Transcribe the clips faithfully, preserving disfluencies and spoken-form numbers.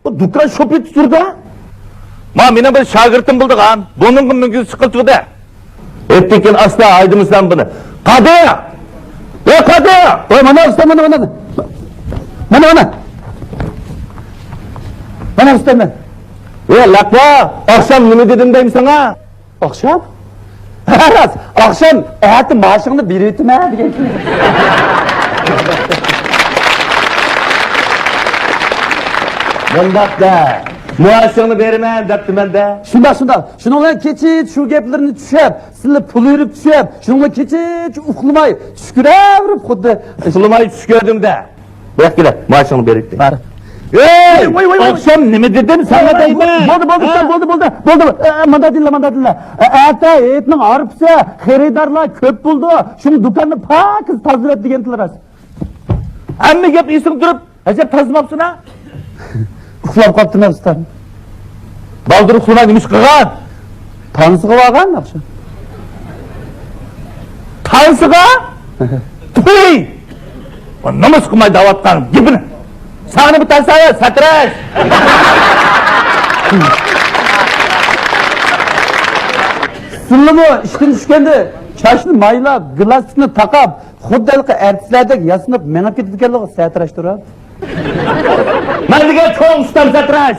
بۇ دۇكان شوپى تۇتۇردا. ما، مېنىڭ بىر شاگىرتىم بولىدىغان. بۇنىڭغا مۈڭگۈز چىقىپ تۇردى. ئۆتتىكىن ئاستا ھايدىمىسام بۇنى. قادىر! ۋە قادىر! ۋاي، مانا ئۇستا، مانا، مانا. مانا، مانا. مانا ئۇستا مەن. ۋە لەقۋا، ئاخشام نېمە دېدىم دەيمەن ساڭا؟ ئاخشام؟ ھە، راست. ئاخشام ئەتە مائاشىڭنى بېرىۋېتىمەن دېگەن. مۇنداق دە. مائاشىڭنى بېرىمەن دەپتىمەن دە. شۇنداق، شۇنداق. شۇنىڭ بىلەن كېچىچە شۇ گەپلىرىنى چۈشەپ، سىلى پۇل بېرىپ چۈشەپ، شۇنىڭغا كېچىچە ئۇخلىماي، چۈش كۆرۈۋېرىپ خۇددى. ئۇخلىماي چۈش كۆردۈم دە. بۇياققا كېلە، مائاشىڭنى بېرىپ. بار. ئەي، ۋاي، ۋاي، ۋاي، ۋاي. ئاخشام نېمە دېدىم ساڭا دەيمەن؟ بولدى، بولدى، ھە؟ ئۇستام، بولدى، بولدى، بولدى. ئە، ئە، مانداق دېيىنلا، مانداق دېيىنلا. ئە، ئەتە ھېيتنىڭ ھارپىسى، خېرىدارلار كۆپ بولىدۇ. شۇڭا دۇكاننى پاكىز تازىلاپ دېگەنتىلا راست. ھەممە گەپ ئېسىڭ تۇرۇپ، ئەجەب تازىماپسىنا؟ ئۇخلاپ قاپتىمەن ئۇستام. بالدۇر ئۇخلىماي نېمە ئىش قىلغان؟ تانسىغا بارغان ئاخشام. تانسىغا؟ تۇي! نومۇس قىلماي دەۋاتقان گېپىنى. ساڭا نېمە تانسا، ساتىراش؟ سىلىمۇ ئىشتىن چۈشكەندە چاچنى مايلاپ، گىلاستىكنى تاقاپ، خۇددى ھېلىقى ئارتىسلاردەك ياسىنىپ مېڭىپ كېتىدىكەنلىغۇ ساتىراش تۇرۇپ. مەن دېگەن چوڭ ئۇستام ساتىراش.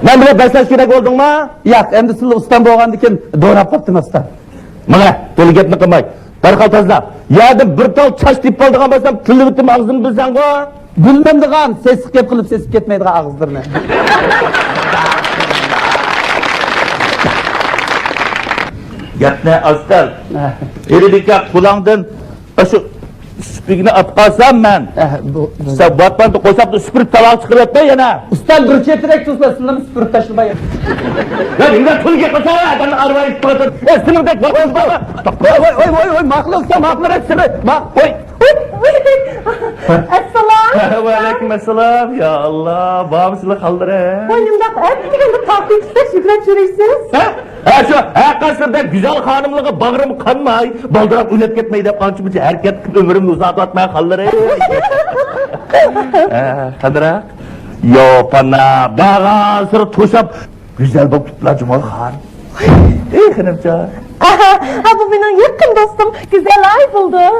مەن بىلەن بەسلەشكۈدەك بولدۇڭما؟ ياق، ئەمدى سىلى ئۇستام بولغاندىكىن دوراپ قاپتىمەن ئۇستا. ماڭە، تولا گەپنى قىلماي. دەرھال تازىلا. يەردىن بىر تال چاچ تېپىپ ئالىدىغان بولسام، تىللىۋېتىم ئاغزىمنى بىلسەڭغۇ. بىلمەمدىغان، سېسىق گەپ قىلىپ سېسىپ كەتمەيدىغان ئاغزىلىرىنى. گەپنى ئاز قىل. ھە. ئېرى بىكار قۇلاڭدىن ئاشۇ سۈپۈرگىنى ئاپ قالسام مەن. ئەھ، بۇ، بۇ. سەن ۋاتماندا قوشاقتا سۈپۈرۈپ تالاغا چىقىرىۋەتمە يەنە. ئۇستا بىر چېتىرەك تۇرسا سىلىمۇ سۈپۈرۈپ تاشلىماي. يا نېمە تۈلگە قىلسا ئادەمنى ئارىۋايىپ قالىدۇ. ئەي سېنىڭدەك ۋاي، ۋاي، ۋاي، ۋاي، ماقۇل ئۇستا، ماقۇل ئەسلى. ۋاي. ئەسسالام. ۋەئەلەيكۇم ئەسسالام. يا ئاللا، بارمۇسىلەر خانلىرىم؟ ۋاي نېمىنداق ئەپ دېگەندە تاقىي چۈشتەك يۈكرەپ يۈرۈيسىز؟ ھە؟ ھە، شۇ، ھەر قايسىلىرىدەك گۈزەل خانىملارغا باغرىم قانماي، بالدۇرراق ئۆلۈپ كەتمەي دەپ قانچە-مۇنچە ھەرىكەت قىلىپ ئۆمرۈمنى ئۇزارتىۋاتىمەن خانلىرىم. ھە، قانداق؟ يا پانا، بارغانسېرى توشاپ گۈزەل بولۇپ كېتىپلا جۇمۇ خان. ئېي خېنىمجان. ئاھا، ھا، بۇ مېنىڭ يېقىن دوستۇم گۈزەل ئايگۈلدۇر.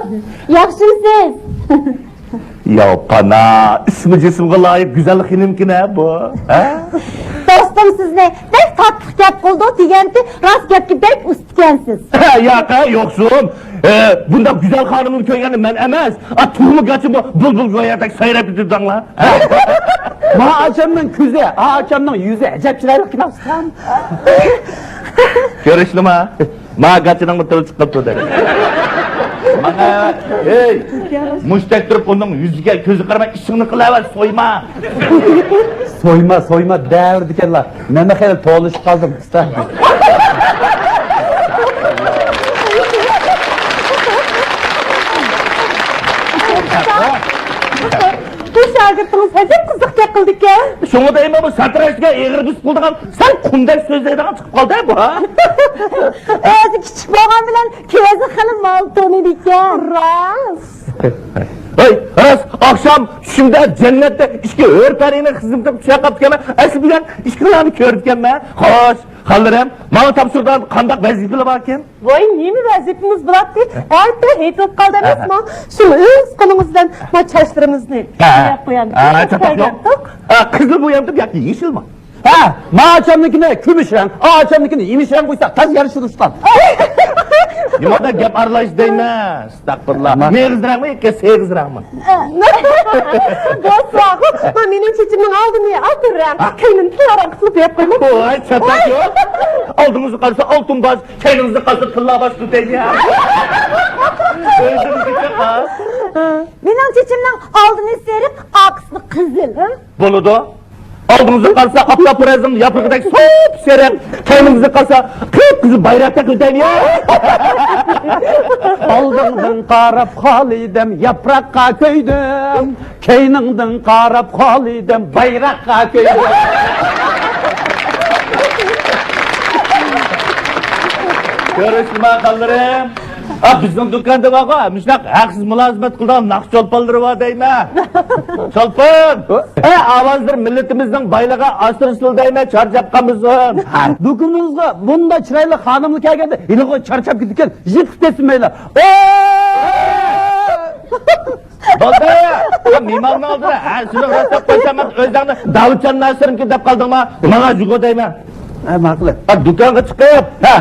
ياخشىمۇسىز؟ يا پانا، ئىسمى جىسمىغا لايىق گۈزەل خېنىمكىنە بۇ، ھە؟ دوستۇم سىزنى بەك تاتلىق گەپ قىلىدۇ دېگەنتى، راست گەپكە بەك ئۇستىكەنسىز. ياق، يوقسۇم. ئە، بۇنداق گۈزەل خانىمنى كۆرگەندە مەن ئەمەس، ئا، تۇغما گاچىمۇ بۇلبۇل گويادەك سايراپ كېتىدۇ دەڭلار. ما ئاچامنىڭ كۆزى، ئا ئاچامنىڭ يۈزى ئەجەب چىرايلىق ئىكەن ئۇستام. كۆرۈشتىما؟ ما گاچىنىڭمۇ تىلى چىقىپ تۇردى. مانا، ھەي، مۇشتەك تۇرۇپ ئۇنىڭ يۈزىگە، كۆزىگە قارىماي ئىشىڭنى قىلىۋەر، سويما. سويما، سويما دەۋېرىدىكەنلا. مەنمۇ خېلى تولۇشۇپ قالدىم ئۇستا. بۇ شاگىرتىڭىز ئەجەب قىزىق گەپ قىلىدىكەن. شۇڭا دەيمەن، بۇ ساتىراش دېگەن ئېغىر بېسىپ قالىدىغان، سەل قۇمدەك سۆزلەيدىغان چىقىپ قالدى بۇ. ئۆزى كىچىك بولغان بىلەن كۆزى خېلى مال تونۇيدىكەن. راست. ھەي، راست، ئاخشام چۈشۈمدە جەننەتتە ئىككى ھۆر پەرىنىڭ خىزمىتىگە چۈشۈپ قاپتىكەنمەن. ئەسلى بىلەن ئىككىلارنى كۆرۈپتىكەنمەن. خوش، خانلىرىم، ماڭا تاپشۇرىدىغان قانداق ۋەزىپىلەر باركەن؟ ۋاي، نېمە ۋەزىپىمىز بولاتتى؟ ئەتە ھېيت بولۇپ قالدى ئەمەسمۇ؟ شۇ ئۆز قولىڭىز بىلەن ما چاچلىرىمىزنى بوياپ قويامدىكەن. ھە، چاتاق يوق. ھە، قىزىل بويامدىم ياكى يېشىلمۇ؟ ھە، ما ئاچامنىڭكىنى كۈمۈش رەڭ، ئا ئاچامنىڭكىنى يېمىش رەڭ قويساق تازا يارىشىدۇ ئۇستام. نېمە گەپ ئارىلاش دەيمەن؟ ئەستەغپۇرۇللا. مېغىز رەڭمۇ ياكى سېغىز رەڭمۇ؟ بولسا، ما مېنىڭ چېچىمنىڭ ئالدىنى ئالتۇن رەڭ، كەينىنى تىللا رەڭ قىلىپ بوياپ قويماڭ. ۋاي، چاتاق يوق. ئالدىڭىزغا قارىسا ئالتۇن باش، كەينىڭىزنى قارىسا تىللا باش تۇتايلى. ئۆزىڭىزگىچە خاس. مېنىڭ چېچىمنىڭ ئالدىنى سېرىق، ئارقىسىنى قىزىل. بولىدۇ. ئالدىڭىزغا قارىسا ئاپتاپپەرەزنىڭ ياپرىقىدەك سوپسېرىق، كەينىڭىزگە قارىسا قىپقىزىل بايراقتەك ئۆتەيلى. ئالدىڭدىن قاراپ خالىدىم، ياپراققا كۆيدۈم. كەينىڭدىن قاراپ خالىدىم، بايراققا كۆيدۈم. كۆرۈشتىما خانلىرىم؟ ئا، بىزنىڭ دۇكاندا بارغۇ، مۇشۇنداق ھەقسىز مۇلازىمەت قىلىدىغان ناخشا چولپانلىرى بار دەيمەن. چولپان! ئە، ئاۋازلىرى مىللىتىمىزنىڭ بايلىقى، ئاشتۇرسىلا دەيمەن، چارچاپ قالمىسۇن. دۇكىنىڭىزغا بۇنداق چىرايلىق خانىملار كەلگەندە، ھېلىغۇ چارچاپ كېتىدىكەن، يىقىپ كەتسۇن مەيلى. ئوي! بولدى! مېھماننىڭ ئالدىدا ھە، سېنى راستلاپ قويسام، مەن ئۆزۈڭنى داۋۇتجان ناسىرمىكىن دەپ قالدىڭما؟ ماڭا جۇگو دەيمەن. ھە، ماقۇل. ئا، دۇكانغا چىقىپ، ھە،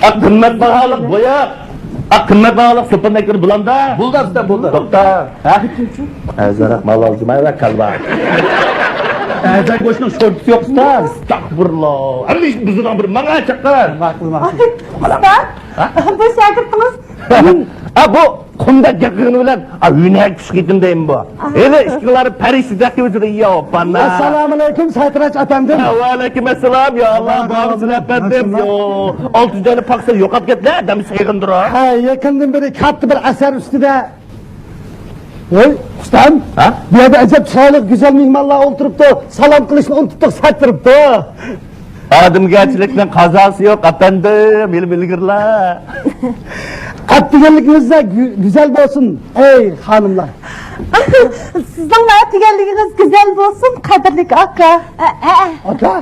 ئا، قىممەت باھالىق بوياق، ئا، قىممەت باھالىق سوپۇندەكلىرى بۇلامدا؟ بولدى، ئۇستا، بولدى. توختا. ھە؟ ھازىراق مال ئالدىم، ھە، كالۋا. ئەزا گۆشنىڭ شورپىسى يوق، ئۇستا. ئەستەغپۇرۇللا. ھەممە ئىشنى بۇزىدىغان بىر ماڭا چاققان. ماقۇل، ماقۇل. ئۇستا، بۇ شاگىرتىڭىز؟ ئا، بۇ قۇمدەك گەپ قىلغىنى بىلەن، ئا، ھۈنەر كۈچلۈك يېتىم دەيمەن بۇ. ھېلى ئىككىڭلار پەرىشتىدەك كېلىۋاتىدۇ، يا پانا. ئەسسالامۇئەلەيكۇم، سەتراش ئەپەندىم. ۋەئەلەيكۇم ئەسسالام، يا ئاللا، بارمۇسىز ئەپەندىم، يا. ئالتىنچى ئاينىڭ پاكىتى يوقاپ كەتتى، ئادەم سېغىندۇرۇپ. ھە، يېقىندىن بېرى كاتتا بىر ئەسەر ئۈستىدە. ۋوي، ئۇستام، ھە؟ بۇ يەردە ئەجەب چىرايلىق، گۈزەل مېھمانلار ئولتۇرۇپتۇ، سالام قىلىشنى ئۇنتۇپتۇق، سەت تۇرۇپتۇ. ئادەمگەرچىلىكنىڭ قازاسى يوق، ئەپەندىم، ئىلىم ئىلگىرىلەر. ئەتىگەنلىكىڭىز گۈ-، گۈزەل بولسۇن، ئەي خانىملار. سىزنىڭ ئەتىگەنلىكىڭىز گۈزەل بولسۇن، قەدىرلىك ئاكا. ئاكا؟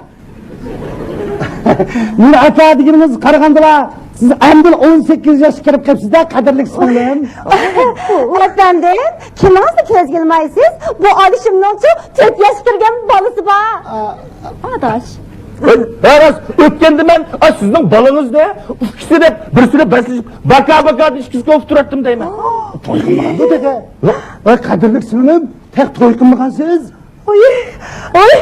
مېنى ئاكا دېگىنىڭىز قارىغاندىلا، سىز ئەمدىلا ئون سەككىز ياشقا كىرىپ قېپسىز-دە، قەدىرلىك سىڭلىم. ئەپەندىم، كىمىڭىزنى كۆزگە ئىلمايسىز؟ بۇ ئالىشىمنىڭچۇ تۆت ياشقا كىرگەن بالىسى بار. ئا-، ئاداش. ھە، راست، ئۆتكەندە مەن، ئا، سىزنىڭ بالىڭىزنى ئۇكىسى دەپ بىرسىنى بەسلىشىپ، باكا-باكا دەپ ئىككىسىگە ئۇقتۇراتتىم دەيمەن. توي قىلمىغاندۇ دېدى. ۋاي، قەدىرلىك سىڭلىم، تېخى توي قىلمىغانسىز. ۋوي، ۋوي،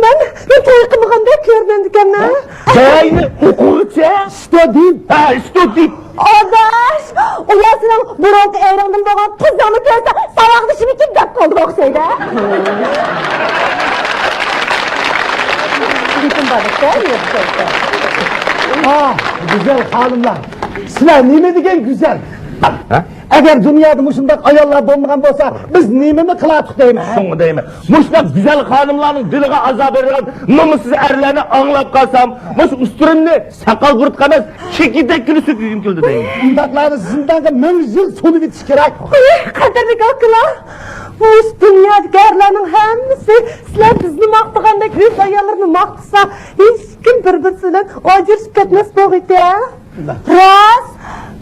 مەن، مەن توي قىلمىغاندەك كۆرۈنەمدىكەنمەن. جاينى ئوقۇغۇچە. ستۇدېنت. ھە، ستۇدېنت. ئاداش، ئۇلار سېنىڭ بۇرۇنقى ئېرىڭدىن بولغان قىزىڭنى كۆرسە، ساۋاقدىشىمىكىن دەپ قالىدىغان ئوخشايدۇ. گېپىم بار ئىكەن، يوق، يوق، يوق. ئاھ، گۈزەل خانىملار. سىلەر نېمە دېگەن گۈزەل. ھە؟ ئەگەر دۇنيادا مۇشۇنداق ئاياللار بولمىغان بولسا، بىز نېمىنى قىلاتتۇق دەيمەن، ھە؟ شۇڭا دەيمەن، مۇشۇنداق گۈزەل خانىملارنىڭ دىلىغا ئازار بېرىدىغان نومۇسسىز ئەرلەرنى ئاڭلاپ قالسام، مۇشۇ ئۈستۈرۈمنى ساقال قۇرۇتقا ئەمەس، چېكىدەككىلا سۈرتكۈم كېلىدۇ دەيمەن. ئۇنداقلارنى زىندانغا مىڭ يىل سولىۋېتىش كېرەك. ئۇي، قەدىرلىك ئاكىلار، مۇشۇ دۇنيادىكى ئەرلەرنىڭ ھەممىسى سىلەر بىزنى ماختىغاندەك ئۆز ئاياللىرىنى ماختىسا، ھېچكىم بىر-بىرسى بىلەن ئاجرىشىپ كەتمەس بولغىيتى. راست،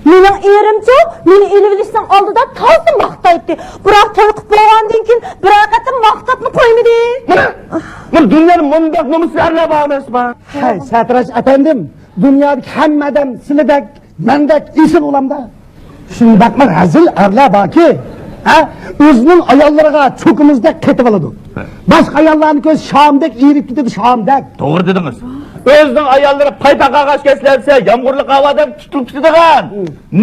مېنىڭ ئېرىمچۇ، مېنى ئېلىۋېلىشنىڭ ئالدىدا تازا ماختايتتى. بىراق توي قىلىپ بولغاندىن كېيىن بىرەر قېتىم ماختاپمۇ قويمىدى. مانا، مانا دۇنيادا مۇنداق نومۇسسىز ئەرلەر بار ئەمەسمۇ؟ ھەي، سەتراش ئەپەندىم، دۇنيادىكى ھەممە ئادەم سىلىدەك، مەندەك ئېسىل ئۇلامدا. شۇنداقمۇ رەزىل ئەرلەر باركى، ھە، ئۆزىنىڭ ئاياللىرىغا چوكىمىزدەك قېتىۋالىدۇ. باشقا ئاياللارنى كۆرسە شامدەك ئېرىپ كېتىدۇ، شامدەك. توغرا دېدىڭىز. ئۆزىنىڭ ئاياللىرى پايپاق ئالغاچ كەسلەنسە، يامغۇرلۇق ھاۋادا تۇتۇلۇپ كېتىدىغان.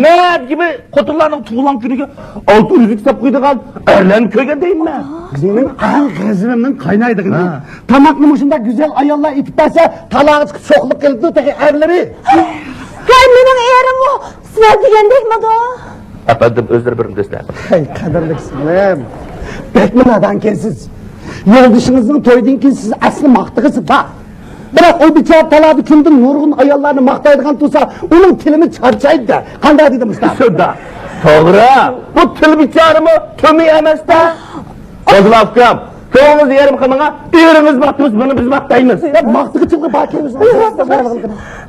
نەدىكى بىر خوتۇنلارنىڭ تۇغۇلغان كۈنىگە ئالتۇن ئۈزۈك ساپ قويىدىغان ئەرلەرنى كۆرگەن دەيمەن. مېنىڭ ئەڭ غەزىپىمنىڭ قاينايدىغىنى، ھە، تاماقنى مۇشۇنداق گۈزەل ئاياللار ئېتىپ بەرسە، تالاغا چىقىپ شوخلۇق قىلىپتۇ تېخى ئەرلىرى. ھەي، مېنىڭ ئېرىممۇ سىلەر دېگەندەكمىدۇ؟ ئەپەندىم، ئۆزلىرى بىرنى دېسىلە. ھەي، قەدىرلىك سىڭلىم، بەكمۇ نادانكەنسىز. يولدىشىڭىزنىڭ تويىدىن كېيىن سىز ئەسلى ماختىغۇسى بار. بىراق ئۇ بىچارە تالادا كۈندە نۇرغۇن ئاياللارنى ماختايدىغان تۇرسا، ئۇنىڭ تىلىمۇ چارچايدۇ-دە. قانداق دېدىم ئۇستا؟ شۇنداق. توغرا. بۇ تىل بىچارىمۇ تۆمۈر ئەمەس-دە. بولدىلا ئۇكام، كۆڭلىڭىزنى يېرىم قىلماڭ، ئېرىڭىز ماختىمىز، مانا بىز ماختايمىز. يا، ماختىغۇچىلىقى بار كەينىمىزدە.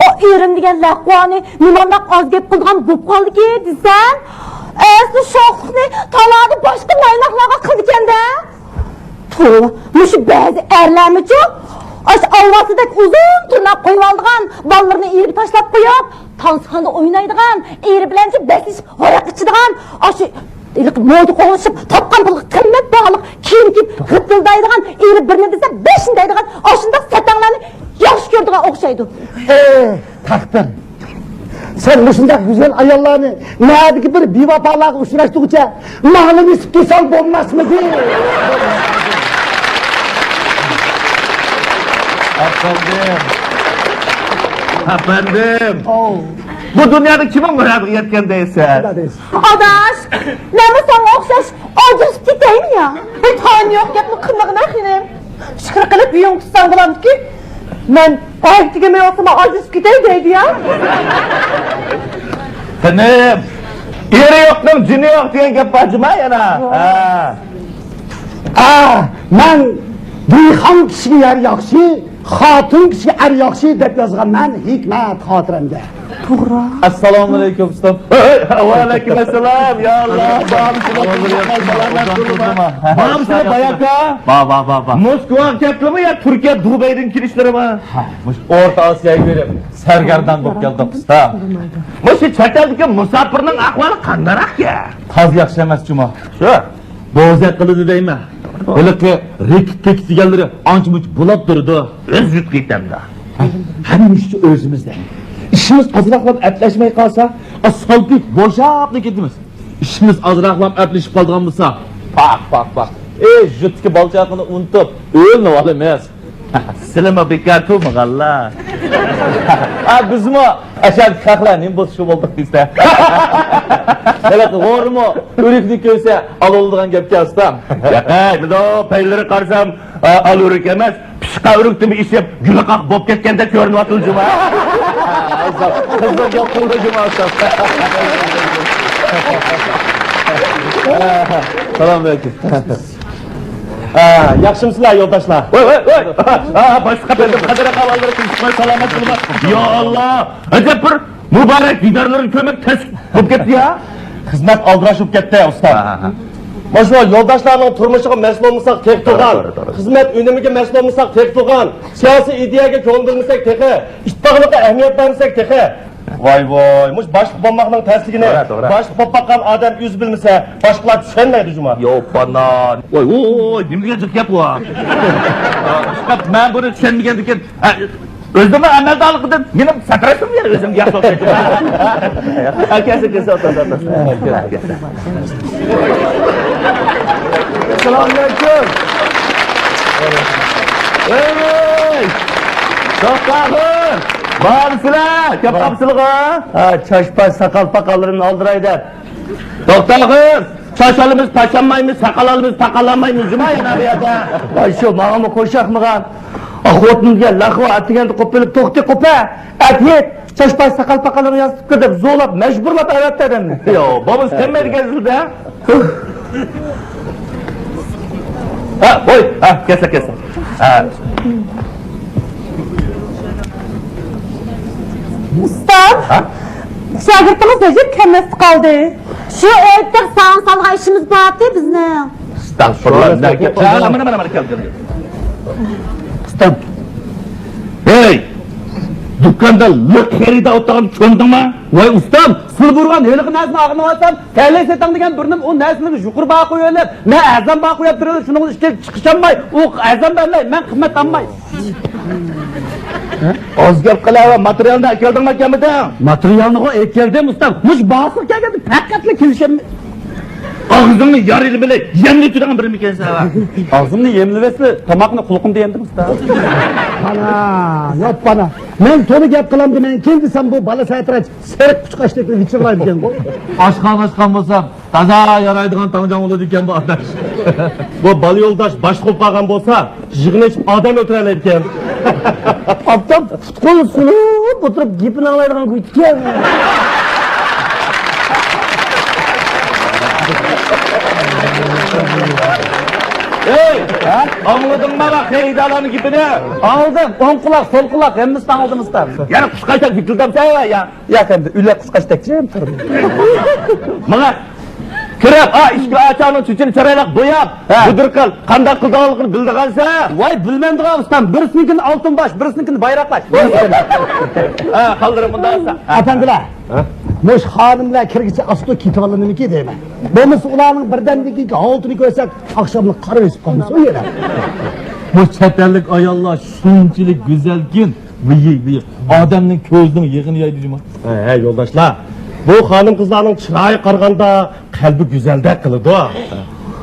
ئۇ ئېرىم دېگەن لەقۋانى نېمانداق ئاز گەپ قىلىدىغان بولۇپ قالدىكى دېسەم، ئەسلى شوخلۇقنى تالادا باشقا مايناقلارغا قىلىدىكەن-دە. توۋا، مۇشۇ بەزى ئەرلەرمىچۇ، ئاشۇ ئالۋاستىدەك ئۇزۇن تىرناق قويۇۋالىدىغان، بالىلىرىنى ئېرىگە تاشلاپ قويۇپ، تانسىخانىدا ئوينايدىغان، ئېرى بىلەنچۇ بەسلىشىپ ھاراق ئىچىدىغان، ئاشۇ ھېلىقى مودا قوغلىشىپ تاپقان پۇلىغا قىممەت باھالىق كىيىم كىيىپ غىپپىلدايدىغان، ئېرى بىرنى دېسە بەشنى دەيدىغان ئاشۇنداق سەتەڭلەرنى ياخشى كۆرىدىغان ئوخشايدۇ. ھەي، تەقدىر! سەن مۇشۇنداق گۈزەل ئاياللارنى نەدىكى بىر بىۋاپالارغا ئۇچراشتۇرغۇچە ماڭىلا نېسىپ قىلساڭ بولماسمىدى؟ ئەپەندىم. ئەپەندىم. ئاۋۇ. بۇ دۇنيادا كىمنىڭ مۇرادىغا يەتكەن دەيسەن؟ نېمە دەيسەن؟ ئاداش، مەنمۇ ساڭا ئوخشاش ئاجرىشىپ كېتەيمۇ يا؟ بۇ تايىنى يوق گەپنى قىلمىغىنا خېنىم. پىشقىرىق قىلىپ ئۆيۈڭ تۇتساڭ بولامدىكى؟ مەن ئايىغى تېگەلمەي قالسام ئاجرىشىپ كېتەي دەيدۇ يا. خېنىم، ئېرى يوقنىڭ جېنى يوق دېگەن گەپ بار جۇما يەنە. ھە. ئا، مەن دېھقان كىشىگە يەر ياخشى، خوتۇن كىشىگە ئەر ياخشى دەپ يازغانمەن ھېكمەت خاتىرەمگە. توغرا. ئەسسالامۇئەلەيكۇم ئۇستام. ۋەئەلەيكۇم ئەسسالام. يا ئاللا، بابىسىنى سالامەت قىلما. بابىسىنى باياقا. با، با، با، با. موسكۋاغا كەپتىمۇ يا تۈركىيە دۇبەيدىن كېلىشلىرىمۇ؟ ھە، مۇشۇ ئورتا ئاسىياغا بېرىپ سەرگەردان بولۇپ كەلدۇق ئۇستا. مۇشۇ چەت ئەلدىكى مۇساپىرنىڭ ئەھۋالى قانداقراق يا؟ تازا ياخشى ئەمەس جۇما. شۇ. بوزەك قىلىدۇ دەيمەن. ھېلىقى رېكېت پېكېت دېگەنلىرى ئانچە-مۇنچە بۇلاپ تۇرىدۇ. ئۆز يۇرتقا كېتەمدۇ؟ ھەممە ئىشتا ئۆزىمىزدە. ئىشىمىز ئازراقلا ئەپلەشمەي قالسا، سالپىيىپ بوشاپلا كېتىمىز. ئىشىمىز ئازراقلا ئەپلىشىپ قالىدىغان بولسا، پاق، پاق، پاق. ئەي، يۇرتتىكى بالا-چاقىنى ئۇنتۇپ، ئۆيلىنىۋالىمىز. سىلىمۇ بىكار تۇرمىغانلا. ھە، بىزمۇ ئەشەدىكى خەقلەر نېمە بولسا شۇ بولدۇق دېسە. ھېلىقى غورىمۇ ئۆرۈكنى كۆرسە ئالىۋالىدىغان گەپكەن ئۇستام. ياقەي، بىزو پەيلىرى قارىسام، ئا، ئالىۋۆرۈك ئەمەس، پىشقا ئۆرۈكتىن ئېشىپ، گۈلى قاق بولۇپ كەتكەندەك كۆرۈنۈۋاتىدۇ جۇما. قىزىق گەپ قىلدى جۇما ئۇستام. سالام ئەلەيكۇم. ھە، ياخشىمۇسىلەر يولداشلار؟ ۋاي، ۋاي، ۋاي. ھە، باشلىق ئەپەندىم، قەدىر ئەھۋاللىرى، تىنچلىقمۇ، سالامەت بولۇڭلار. يا ئاللا، ئەجەب بىر مۇبارەك دىدارلىرىنى كۆرمەك تەس بولۇپ كەتتى يا. خىزمەت ئالدىراش بولۇپ كەتتى ئۇستا. ھە، ھە، ھە. مانا شۇ يولداشلارنىڭ تۇرمۇشىغا مەسئۇل بولمىساق تېخى تۇرغان، توغرا، توغرا، توغرا. خىزمەت ئۈنۈمىگە مەسئۇل بولمىساق تېخى تۇرغان، سىياسىي ئىدىيەگە كۆڭۈل بۆلمىسەك تېخى، ئىتتىپاقلىققا ئەھمىيەت بەرمىسەك تېخى. ۋاي ۋاي، مۇشۇ باشلىق بولماقنىڭ تەسلىكىنى، توغرا، توغرا، باشلىق بولۇپ باققان ئادەم ئۆزى بىلمىسە، باشقىلار چۈشەنمەيدۇ جۇما. يوپانا. ۋاي ۋاي، نېمە دېگەن جىق گەپ بۇ؟ مەن بۇنى چۈشەنمىگەندىكىن، ئۆزۈمنىڭ ئەمەلدارلىقىدىن مېنىڭ ساتىراشىم يەنە ئۆزۈمگە ياخشى ئوخشايدۇ. كەلسە، كەلسە، ئولتۇرسا، ئولتۇرسا. ئەسسالامۇئەلەيكۇم. ھەي! توختاغۇر! بارسىلە! كەپ قاپسىلىغۇ! ھە، چاچ-پاچ، ساقال-پاقاللىرىمنى ئالدىراي دەپ. توختاغۇر! چاچ ئالىمىز، پاچ ئالمايمىز، ساقال ئالىمىز، پاقال ئالمايمىز، جۇما يەنە بۇ يەردە. ۋاي شۇ، ماڭىمۇ قوشاقمىغان. ئا، خوتۇن دېگەن لەقۋا ئەتىگەندە قوپۇپ كېلىپ، توختى قوپە! ئەتىيىت! چاچ-پاچ، ساقال-پاقاللىرىڭنى ياسىتىپ كىر دەپ زورلاپ، مەجبۇرلاپ ئەۋەتتى ئادەمنى. يو، بابا، سەن مەن دېگەن سىلدە. ھە، ھوي، ھە، كەلسە، كەلسە. ھە. ئۇستاز، ھە؟ شاگىرتىڭىز ھېچ كەلمەستە قالدى. شۇ ئۆيدە ساڭا سالغان ئىشىمىز بارتى بىزنىڭ. ئەستەغپۇرۇللا، نەگە؟ مانا، مانا، مانا، كەل، كەل، كەل. ئۇستام. ھەي! دۇكاندا لىق خېرىدار ئولتۇرغاننى چۈشەندىڭما؟ ۋاي ئۇستام، سىلى بۇرغان ھېلىقى نەرسىنى ئاغىنىۋالسام، تەلەي سېتىڭ دېگەن بىرنېمە ئۇ نەرسىلەرنى يۇقىرى باھا قويۇۋېلىپ، مەن ئەرزان باھا قويۇپ تۇرىمەن، شۇنىڭ ئۈچۈن چىقىشالماي، ئۇ ئەرزان بەرمەي، مەن قىممەت ئالماي. ئاز گەپ قىلە، ماتېرىيالنى ئەكەلدىڭمۇ ئەكەلمىدىڭ؟ ماتېرىيالنىغۇ ئەكەلدىم ئۇستام، مۇشۇ باھاسىغا كەلگەندە پەقەتلا كېلىشەلمەي. ئاغزىڭنى يارىلىمىلى، يەملى تۇرغان بىرمىكەنسەن ھە. ئاغزىمنى يەملىۋەتسە، تاماقنى قۇلىقىمدا يەمدىم ئۇستا. پانا، ياپپانا. مەن تولا گەپ قىلامدىمەنكىن دېسەم، بۇ بالا ساتىراچ سېرىق قۇشقاچتەك ۋىچىرلايدىكەنغۇ. ئاشقان ئاشقان بولسام، تازا يارايدىغان تاڭجاڭ بولىدىكەن بۇ ئاداش. بۇ بالا يولداش باشلىق بولۇپ قالغان بولسا، يىغىن ئېچىپ ئادەم ئۆلتۈرەلەيدىكەن. ئاپتاپ پۇت-قول سۇنۇپ ئولتۇرۇپ گېپىنى ئاڭلايدىغان گۇيتىكەن. ئەي، ھە؟ ئاڭلىدىڭمۇ بۇ خېرىدارلارنىڭ گېپىنى؟ ئاڭلىدىم. ئوڭ قۇلاق، سول قۇلاق، ھەممىسىنى ئاڭلىدىم ئۇستا. يەنە قۇشقاچتەك ۋىچىلدامسەن ۋە يا؟ ياق ئەمدى، ئۆلەك قۇشقاچتەك جىم تۇردۇم. ماڭا كىرىپ، ئا، ئىككى ئاچاڭنىڭ چېچىنى چىرايلىق بوياپ، ھە، بۇدۇر قىل، قانداق قىلىدىغانلىقىنى بىلىدىغانسەن. ۋاي، بىلمەمدىغان ئۇستام، بىرسىنىڭكىنى ئالتۇن باش، بىرسىنىڭكىنى بايراق باش. ھە، قالدۇرۇڭ مۇنداق بولسا. ئەپەندىلەر، ھە؟ مۇشۇ خانىملار كىرگۈچە ئاستا كېتىۋالىدىمىكى دەيمەن. بولمىسا ئۇلارنىڭ بىردەمدىكى ھالىتىنى كۆرسەك، ئاخشاملىق قارا بېسىپ قالمىسۇن يەنە. بۇ چەت ئەللىك ئاياللار شۇنچىلىك گۈزەلكىن، ۋىي، ۋىي. ئادەمنىڭ كۆزىنىڭ يېغىنى يەيدۇ جۇما. ھە، ھە، يولداشلار. بۇ خانىم-قىزلارنىڭ چىرايىغا قارىغاندا قەلبى گۈزەلدەك قىلىدۇ.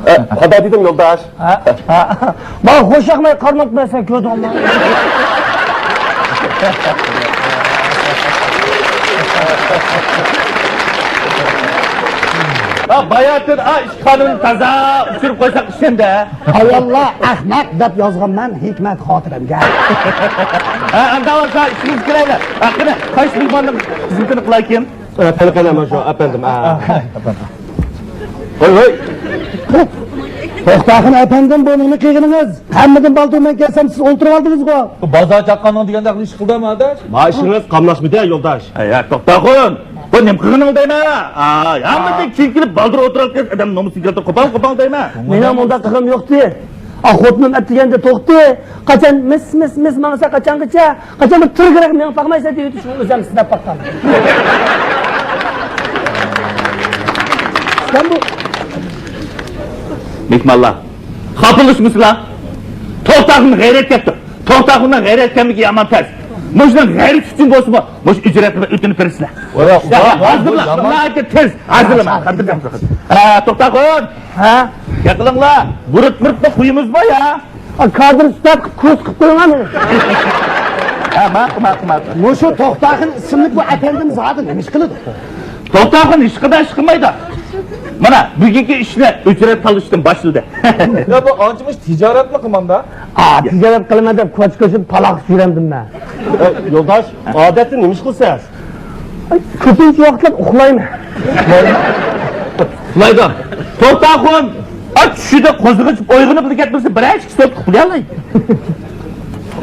ھە، خاتا دېدىم، يولداش. ھە، ھە. ماڭا خوش ياقماي قارىماپتىمەن، سەن كۆردۈڭمۇ؟ ھە، باياتىن، ئا، ئىككى خانىمنى تازا ئۇچۇرۇپ قويساق ئىشەندە. ئاياللار ئەخمەق دەپ يازغانمەن ھېكمەت خاتىرەمگە. ھە، ئەمدى بولسا ئىشىمىزگە كىرەيلى. ھە، قېنى، قايسى مېھماننىڭ خىزمىتىنى قىلايكىن؟ ئەپەندىم، قېنى، مانا شۇ ئەپەندىم. ھوي، ھوي. توختاخۇن ئەپەندىم، بۇ نېمە قىلغىنىڭىز؟ ھەممىدىن بالدۇر مەن كەلسەم، سىز ئولتۇرۇۋالدىڭىزغۇ. بۇ بازار چاققاننىڭ دېگەندەك ئىش قىلدىمۇ، ئاداش؟ ما ئىشىڭىز قاملاشمىدى، يولداش. ھەي، توختاخۇن، بۇ نېمە قىلغىنىڭ دەيمەن؟ ھە، ھەممىدىن كېيىن كېلىپ بالدۇر ئولتۇرۇۋالدىڭىز، ئادەم نومۇسىنى كەلتۈرۈپ قوپال، قوپال دەيمەن. مېنىڭ مۇنداق قىلغىنىم يوقتى. ئا، خوتۇنۇم ئەتىگەندە توختى. قاچان مىس، مىس، مىس ماڭسا، قاچانغىچە؟ قاچان بىر تىرگىرەك مېڭىپ باقمايسەن دېيىۋېتىپ، شۇنى ئۆزۈم سىناپ باققان. سەن بۇ مېھمانلار، خاپىلىشمىسىلا. توختاخۇن غەيرەت كەپتۇ. توختاخۇننىڭ غەيرەت كەملىكى يامان تەس. مۇشۇنىڭ غەيرىتى ئۈچۈن بولسىمۇ، مۇشۇ ئۆچرەتنى ئۆتۈنۈپ بېرىسىلەر. ھازىرلا، ناھايىتى تېز. ھازىرلا. ھە، توختاخۇن. ھە؟ گەپ قىلىڭلار. بۇرۇت-مۇرۇتنى قويىمىزمۇ يا؟ ئا، كادىر ئىستەپ كۇرس قىلىپ قويۇڭلار مېنى. ھە، ماقۇل، ماقۇل، ماقۇل. مۇشۇ توختاخۇن ئىسىملىك بۇ ئەپەندىم زادى نېمە ئىش قىلىدۇ؟ توختاخۇن ھېچقانداق ئىش قىلمايدۇ. مانا، بۈگۈنكى ئىشنى ئۆچرەت تالىشىشتىن باشلىدى. يا، بۇ ئانچە مۇشۇ تىجارەتمۇ قىلمامدا؟ ئا، تىجارەت قىلىمەن دەپ كوچا كوچىدا پالاق يۈرەمدىم مەن. ئە، يولداش، ئادەتتە نېمە ئىش قىلىسىز؟ كۆپىنچە ۋاقىتلار ئۇخلايمەن. ئۇخلايدۇ. توختاخۇن، ئا، چۈشىدە قوزغىچىپ ئويغىنىپ كەتمىسە، بىرەر ئىككى سوتكا پۇل ياللايدۇ.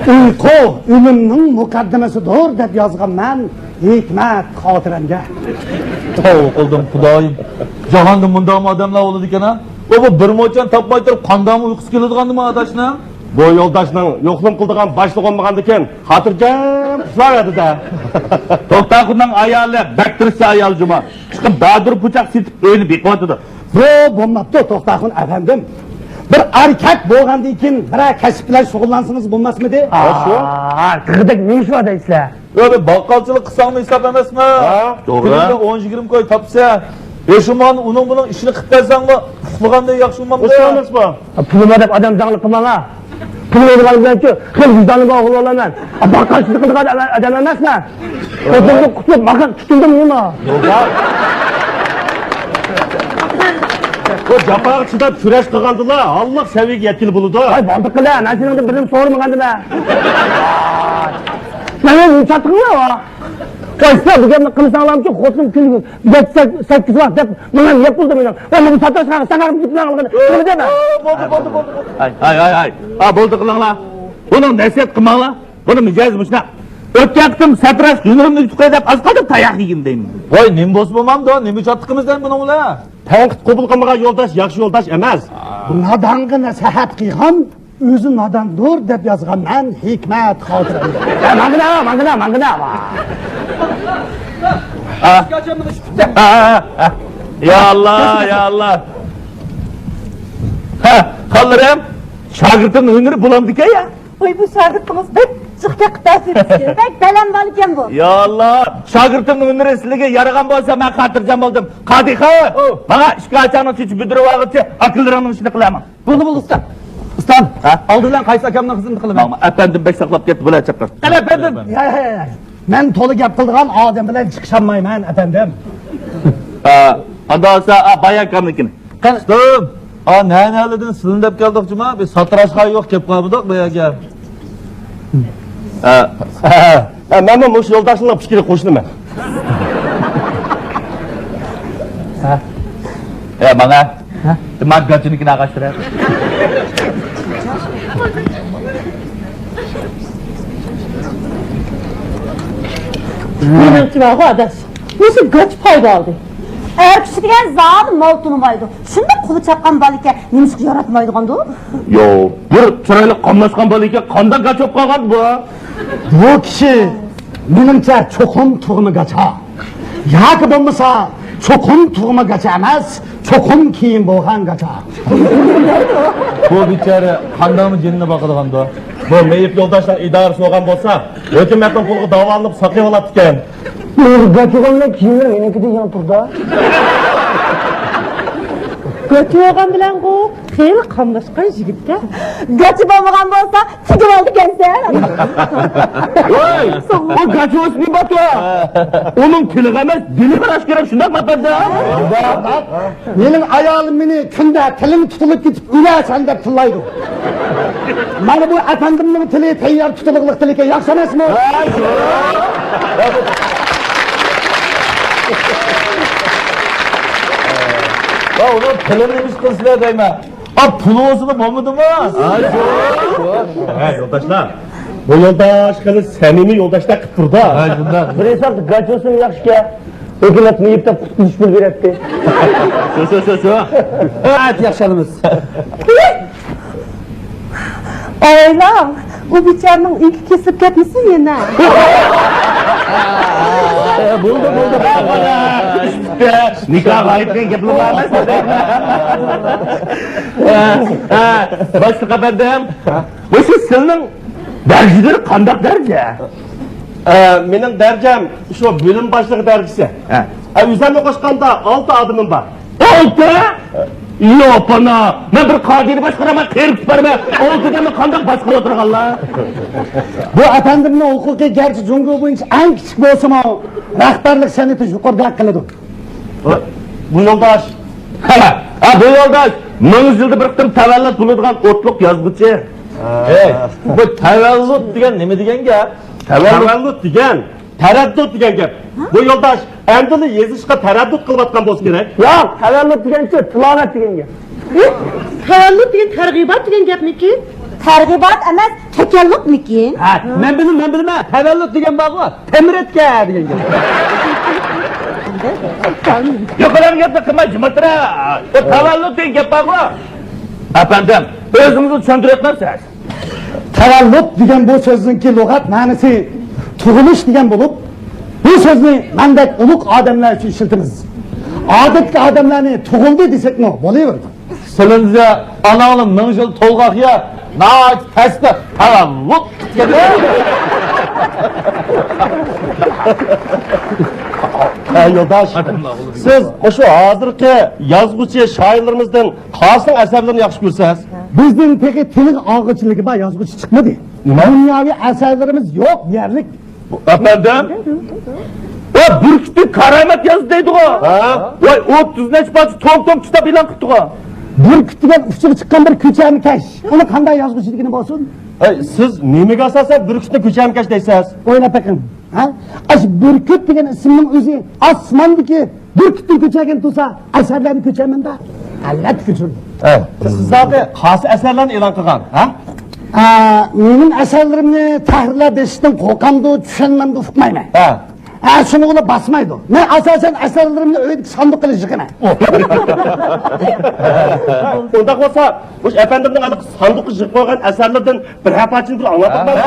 ئۇيقۇ ئۆلۈمنىڭ مۇقەددىمىسىدۇر دەپ يازغانمەن ھېكمەت خاتىرەمگە. توۋا قىلدىم خۇدايىم. جاھاندا مۇنداقمۇ ئادەملەر بولىدىكەن ھە؟ بۇ، بۇ بىر موچەن تاپماي تۇرۇپ قانداقمۇ ئۇيقۇسى كېلىدىغاندىمۇ ئاداشنىڭ؟ بۇ يولداشنىڭ يوقلىما قىلىدىغان باشلىقى بولمىغاندىكىن خاتىرجەم ئۇخلاۋەردى-دە. توختاخۇننىڭ ئايالى بەك تىرىشچان ئايال جۇما. چىقىپ بادۇر پۇچاق سېتىپ ئۆينى بېقىۋاتىدۇ. بۇ بولماپتۇ، توختاخۇن ئەپەندىم. بىر ئەركەك بولغاندىن كېيىن بىرەر كەسىپ بىلەن شۇغۇللانسىڭىز بولماسمىدى؟ ئا، تېخىدەك نېمە ئىش بار دەيسىلەر؟ يا، بىر باققالچىلىق قىلساڭمۇ ھېساب ئەمەسمۇ؟ ھە، توغرا. كۈنىدە ئون يىگىرمە كوي تاپسا، بېشىمغان ئۇنىڭ بۇنىڭ ئىشىنى قىلىپ بەرسەڭمۇ، ئۇخلىغاندەك ياخشى بولمامدۇ؟ ئوخشاش ئەمەسمۇ؟ پۇلۇم بار دەپ ئادەم زاڭلىق قىلماڭ ھە. پۇلۇم بولغان بىلەنچۇ، خېلى ۋىجدانىم بار ئوغۇل بالىلار مەن. باققالچىلىق قىلىدىغان ئادەم ئەمەسمەن. خوتۇنۇمدىن قۇتۇلۇپ، ماقا تۇتۇلدۇم نېمە؟ بۇ جاپاغا چىداپ كۈرەش قىلغاندىلا، ھاللىق سەۋىيەگە يەتكىلى بولىدۇ. ۋاي، بولدى قىلە، مەن سېنىڭدىن بىرنېمە سورىمىغاندا مەن. مەن نېمە چاتىقىڭ يوق. ۋاي، سىلەر بۇ گەپنى قىلمىساڭلارمۇچۇ، خوتۇنۇم كۈنىگە بەش، سەككىز ۋاق دەپ، ماڭا يەپ بولدى مېنىڭ. ۋاي، ماڭا ساتاشقا، ساقاق گېپىڭلارنى قىلدى. بولدى، بولدى، بولدى، بولدى. ھاي، ھاي، ھاي، ھاي. ھا، بولدى قىلىڭلار. بۇنىڭ نەسىھەت قىلماڭلار. بۇنىڭ مىجەزى مۇشۇنداق. ئۆتكەن قېتىم ساتىراش ھۈنىرىمنى يۇتۇپ قوي دەپ ئاز قالدى تاياق يېگىن دەيمەن. ۋاي، نېمە بولسا بولمامدۇ، نېمە چاتىقىمىز دەيمەن بۇنىڭ بىلەن؟ تەنقىد قوبۇل قىلمىغان يولداش ياخشى يولداش ئەمەس. بۇ نادانغا نەسىھەت قىلغان ئۆزى ناداندۇر دەپ يازغان مەن ھېكمەت خاتىرەمدە. ئە، ماڭغىنا، ماڭغىنا، ماڭغىنا. ئا. ئا، ئا، ئا. يا ئاللا، يا ئاللا. ھە، خانلىرىم، شاگىرتىمنىڭ ھۈنىرى بولامدىكەن يا. ۋاي، بۇ شاگىرتىڭىز بەك جىق كەپتە سىزگە. بەك بەلەن بالىكەن بۇ. يا ئاللا، شاگىرتىمنىڭ ھۈنىرى سىلىگە يارىغان بولسا، مەن خاتىرجەم بولدۇم. قادىخان، ماڭا ئىككى ئاچاڭنىڭ چېچى بۈدرەۋالغۇچە ئاكىلىرىڭنىڭ ئىشىنى قىلامەن. بولدى، بولدى، ئۇستا. ئۇستام، ھە؟ ئالدى بىلەن قايسى ئاكامنىڭ خىزمىتى قىلىمەن؟ ماڭا ئەپەندىم بەك ساقلاپ كەتتى، بۇلار چاقىر. قېنى ئەپەندىم. يا، يا، يا. مەن تولا گەپ قىلىدىغان ئادەم بىلەن چىقىشالمايمەن، ئەپەندىم. ئا، ئاندا بولسا، ئا، بايا ئاكامنىڭكىنى. قېنى. ئۇستام، ئا، نەنەلىدىن سىلىنى دەپ كەلدۇق جۇما، بىز ساتىراشقا يوق كەپ قالمىدۇق بۇ يەرگە. ئا، ئا، مەنمۇ مۇشۇ يولداشنىڭ پىكرىگە قوشۇلىمەن. ھە؟ ئە، ماڭا. ھە؟ مانا گاچىنىڭكىنى ئاغاشتۇرە. مېنىڭچە بارغۇ، ئاداش. مۇشۇ گاچا پايدا ئالدى. ئەر كىشى دېگەن زادى مال تونۇمايدۇ. شۇنداق قولى چاققان بالىكەن، نېمىشقا ياراتمايدىغاندۇ؟ يو، بىر چىرايلىق قاملاشقان بالىكەن، قانداق گاچا بولۇپ قالغان بۇ؟ بۇ كىشى، مېنىڭچە، چوقۇم تۇغما گاچا. ياكى بولمىسا، چوقۇم تۇغما گاچا ئەمەس، چوقۇم كېيىن بولغان گاچا. بۇ بىچارە قانداقمۇ جېنىنى باقىدىغاندۇ؟ بۇ مېيىپ يولداشنىڭ ئىدارىسى بولغان بولسا، ھۆكۈمەتنىڭ پۇلىغا داۋالىنىپ ساقىيىۋالاتتىكەن. بۇ گاچىغاننىڭ كىيىمى مېنىڭكىدىن يېڭى تۇردا. گاچا بولغان بىلەنغۇ خېلى قاملاشقان يىگىتكەن. گاچا بولمىغان بولسا، تېگىۋالدى كەنسەن. ۋاي، ئۇ گاچا بولسا نېمە بار؟ ئۇنىڭ تىلىغا ئەمەس، دىلىغا راست كېرەك، شۇنداق ماپەدە. مېنىڭ ئايالىم مېنى كۈندە تىلىڭ تۇتۇلۇپ كېتىپ ئۆلەرسەن دەپ تىللايدۇ. مانا بۇ ئەپەندىمنىڭ تىلى تەييار تۇتۇلۇقلۇق تىلىكەن، ياخشى ئەمەسمۇ؟ ۋا، ئۇنىڭ تىلىنى نېمە قىلسىلەر دەيمەن. ئا، پۇل بولسىلا بولمىدىمۇ؟ ھە، يولداشلار، بۇ يولداش خېلى سەمىمىي يولداشتەك قىلىپ تۇرىدۇ. ھە، شۇنداق. بىر ھېسابتا گاچوسىمۇ ياخشىكەن. ھۆكۈمەت مېيىپتە قۇتقۇزۇش پۇل بېرەتتى. شۇ، شۇ، شۇ، شۇ. ئەتە ياخشى ئالىمىز. ئويلاڭ، ئۇ بىچارىنىڭ ئېكى كېسىلىپ كەتمىسۇن يەنە. بولدى، بولدى، بولدى. نىكاھ غايىب دېگەن گەپلەر بار ئەمەس. باشلىق ئەپەندىم، مۇشۇ سىلنىڭ دەرىجىلىرى قانداق دەرىجە؟ ئە، مېنىڭ دەرىجەم شۇ بۆلۈم باشلىقى دەرىجىسى. ھە. ئە، ئۆزۈمنى قوشقاندا ئالتە ئادىمىم بار. ئالتە؟ ياق، پانا. مەن بىر كادىرنى باشقۇرىمەن، قېرىپ بارىمەن. ئالتە ئادەمنى قانداق باشقۇرۇۋاتىدىغانلار؟ بۇ ئەپەندىمنىڭ ھوقۇقى گەرچە جۇڭگو بويىچە ئەڭ كىچىك بولسىمۇ، رەھبەرلىك سەنئىتى يۇقىرىدەك قىلىدۇ. بۇ يولداش. ھە، ھە، بۇ يولداش مىڭ يىلدا بىر قېتىم تەۋەللۇت بولىدىغان ئوتلۇق يازغۇچى. ھە. ئەي، بۇ تەۋەللۇت دېگەن نېمە دېگەن گەپ؟ تەۋەللۇت دېگەن، تەرەددۇت دېگەن گەپ. بۇ يولداش ئەمدىلا يېزىشقا تەرەددۇت قىلىۋاتقان بولسا كېرەك. ياق، تەۋەللۇت دېگەنچۇ، تىلاۋەت دېگەن گەپ. تەۋەللۇت دېگەن تەرغىبات دېگەن گەپمىكىن؟ تەرغىبات ئەمەس، تەكەللۇپمىكىن؟ ھە، مەن بىلىمەن، مەن بىلىمەن. تەۋەللۇت دېگەن بارغۇ، تەمرەتكە دېگەن گەپ. يۇقىرىقى گەپنى قىلماي جىمىترا. بۇ تەۋەللۇت دېگەن گەپ بارغۇ. ئەپەندىم، ئۆزىڭىزنى چۈشەندۈرۈۋەتمەمسىز؟ تەۋەللۇت دېگەن بۇ سۆزنىڭكى لۇغەت مەنىسى تۇغۇلۇش دېگەن بولۇپ، بۇ سۆزنى مەندەك ئۇلۇغ ئادەملەر ئۈچۈن ئىشلىتىمىز. ئادەتتىكى ئادەملەرنى تۇغۇلدى دېسەكمۇ بولۇۋېرىدۇ. سىلىنىڭچە ئاناڭنى مىڭ يىل تولغاق يا، ناھايىتى تەستە تەۋەللۇت دېدى. ھە، يولداش، سىز مۇشۇ ھازىرقى يازغۇچى شائىرلىرىمىزدىن قايسىنىڭ ئەسەرلىرىنى ياخشى كۆرىسىز؟ بىزدىن تېخى تىلغا ئالغۇچىلىكى بار يازغۇچى چىقمىدى. نېمە؟ دۇنياۋى ئەسەرلىرىمىز يوق دېيەرلىك. ئەپەندىم؟ ۋاي، بۈركۈتى كارامەت يازدى دەيدىغۇ. ھە؟ ۋاي، ئوتتۇز نەچچە پارچە توم-توم كىتاب ئېلان قىپتىغۇ. بۈركۈت دېگەن ئۇچىغا چىققان بىر كۆچەرمىكەش. ئۇنى قانداق يازغۇچى دېگىنى بولسۇن؟ ئەي، سىز نېمىگە ئاساسەن بۈركۈتنى كۆچەرمىكەش دەيسىز؟ ئويلاپ بېقىڭ. ھە؟ ئاشۇ بۈركۈت دېگەن ئىسىمنىڭ ئۆزى ئاسماندىكى بۈركۈتتىن كۆچەرگەن تۇرسا، ئەسەرلەرنى كۆچۈرمەمدۇ؟ ئەلۋەتتە كۆچۈرىمەن. ھە، سىز زادى قايسى ئەسەرلەرنى ئېلان قىلغان، ھە؟ ئە، مېنىڭ ئەسەرلىرىمنى تەھرىرلەر بېسىشتىن قورقامدۇ، چۈشەنمەمدۇ، ئۇقمايمەن. ھە. ھە، شۇنىڭغىلا باسمايدۇ. مەن ئاساسەن ئەسەرلىرىمنى ئۆيدىكى ساندۇققا يىغىمەن. ئۇنداق بولسا، مۇشۇ ئەپەندىمنىڭ ھېلىقى ساندۇققا يىغىپ قويغان ئەسەرلىرىدىن بىرەر پارچىنى بىر ئاڭلاتماقچى.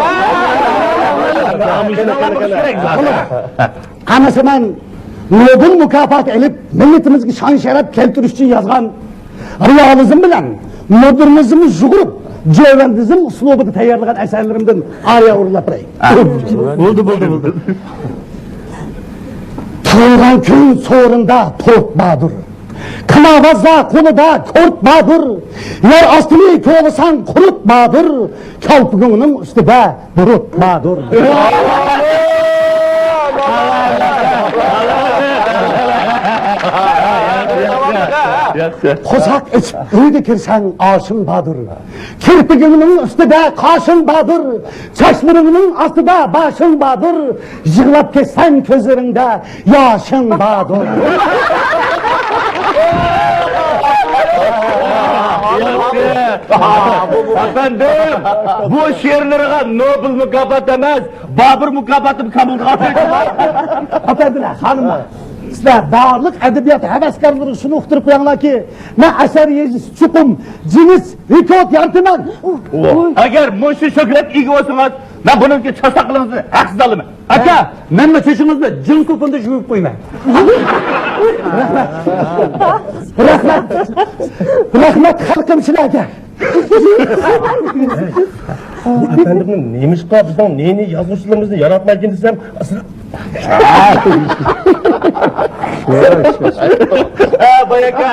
قانىسى مەن نوبېل مۇكاپاتى ئېلىپ، مىللىتىمىزگە شان-شەرەپ كەلتۈرۈش ئۈچۈن يازغان، رېئالىزم بىلەن مودېرنىزمنى يۇغۇرۇپ، جۆۋەندىزم ئۇسلۇبىدا تەييارلىغان ئەسەرلىرىمدىن ئارىيە ئورۇنلاپ بېرەي. بولدى، بولدى، بولدى. تۇغۇلغان كۈن سورۇندا تورت باردۇر. كىماۋازدا قولىدا كورت باردۇر. يەر ئاستىنى كوۋىساڭ قۇرت باردۇر. كالپۇكۇڭنىڭ ئۈستىدە بۇرۇت باردۇر. قورساق ئېچىپ ئۆيگە كىرسەڭ ئاشىڭ باردۇر. كىرپىكىڭنىڭ ئۈستىدە قاشىڭ باردۇر. چاچلىرىڭنىڭ ئاستىدا باشىڭ باردۇر. يىغلاپ كەتسەڭ كۆزلىرىڭدە ياشىڭ باردۇر. ئەپەندىم، بۇ شېئىرلىرىغا نوبېل مۇكاپاتى ئەمەس، بابۇر مۇكاپاتىمۇ قامىلىدىغان. ئەپەندىلەر، خانىملار، سىلەر بارلىق ئەدەبىيات ھەۋەسكارلىرىغا شۇنى ئۇقتۇرۇپ قويۇڭلاركى، مەن ئەسەر يېزىش چوقۇم جىنس رېكورت يارىتىمەن. ئەگەر مۇشۇ شۆھرەتكە ئىگە بولسىڭىز، مەن بۇنىڭكى چاستاقلىرىڭىزنى ھەقسىز ئالىمەن. ئاكا، مەنمۇ چېچىڭىزنى جىن كوپۇندا يۇيۇپ قويىمەن. رەھمەت. رەھمەت. رەھمەت خەلقىم سىلەرگە. ئەپەندىم، نېمىشقا بىزنىڭ نى-نى يازغۇچىلىرىمىزنى ياراتمايدىكىن دېسەم، ئەسلى. ھە، باي ئاكا.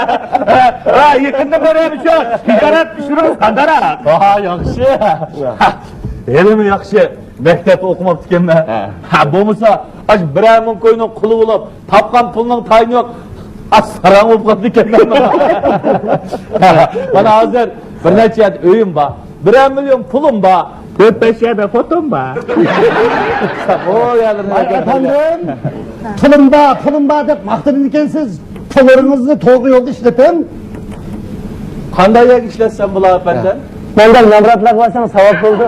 ھە، يېقىندىن بېرى شۇ تىجارەت ئىشلىرىڭىز قانداقراق؟ ھا، ياخشى. ھېلىمۇ ياخشى. مەكتەپتە ئوقۇماپتىكەنمەن. ھە. ھە، بولمىسا، ئاشۇ بىرەر مىڭ كوينىڭ قۇلى بولۇپ، تاپقان پۇلنىڭ تايىنى يوق. ئاز ساراڭ بولۇپ قاپتىكەنمەن. مانا ھازىر بىر نەچچە يەردە ئۆيۈم بار. بىرەر مىليون پۇلۇم بار. تۆت-بەش يەردە فوتوم بار. ئۇ يەردە ۋاي ئەپەندىم، پۇلۇم بار، پۇلۇم بار دەپ ماختىنىدىكەنسىز. پۇللىرىڭىزنى توغرا يولدا ئىشلىتىڭ. قانداق يەرگە ئىشلەتسەم بولار، ئەپەندىم؟ مەندەك نامراتلارغا بەرسەڭ ساۋاب بولىدۇ.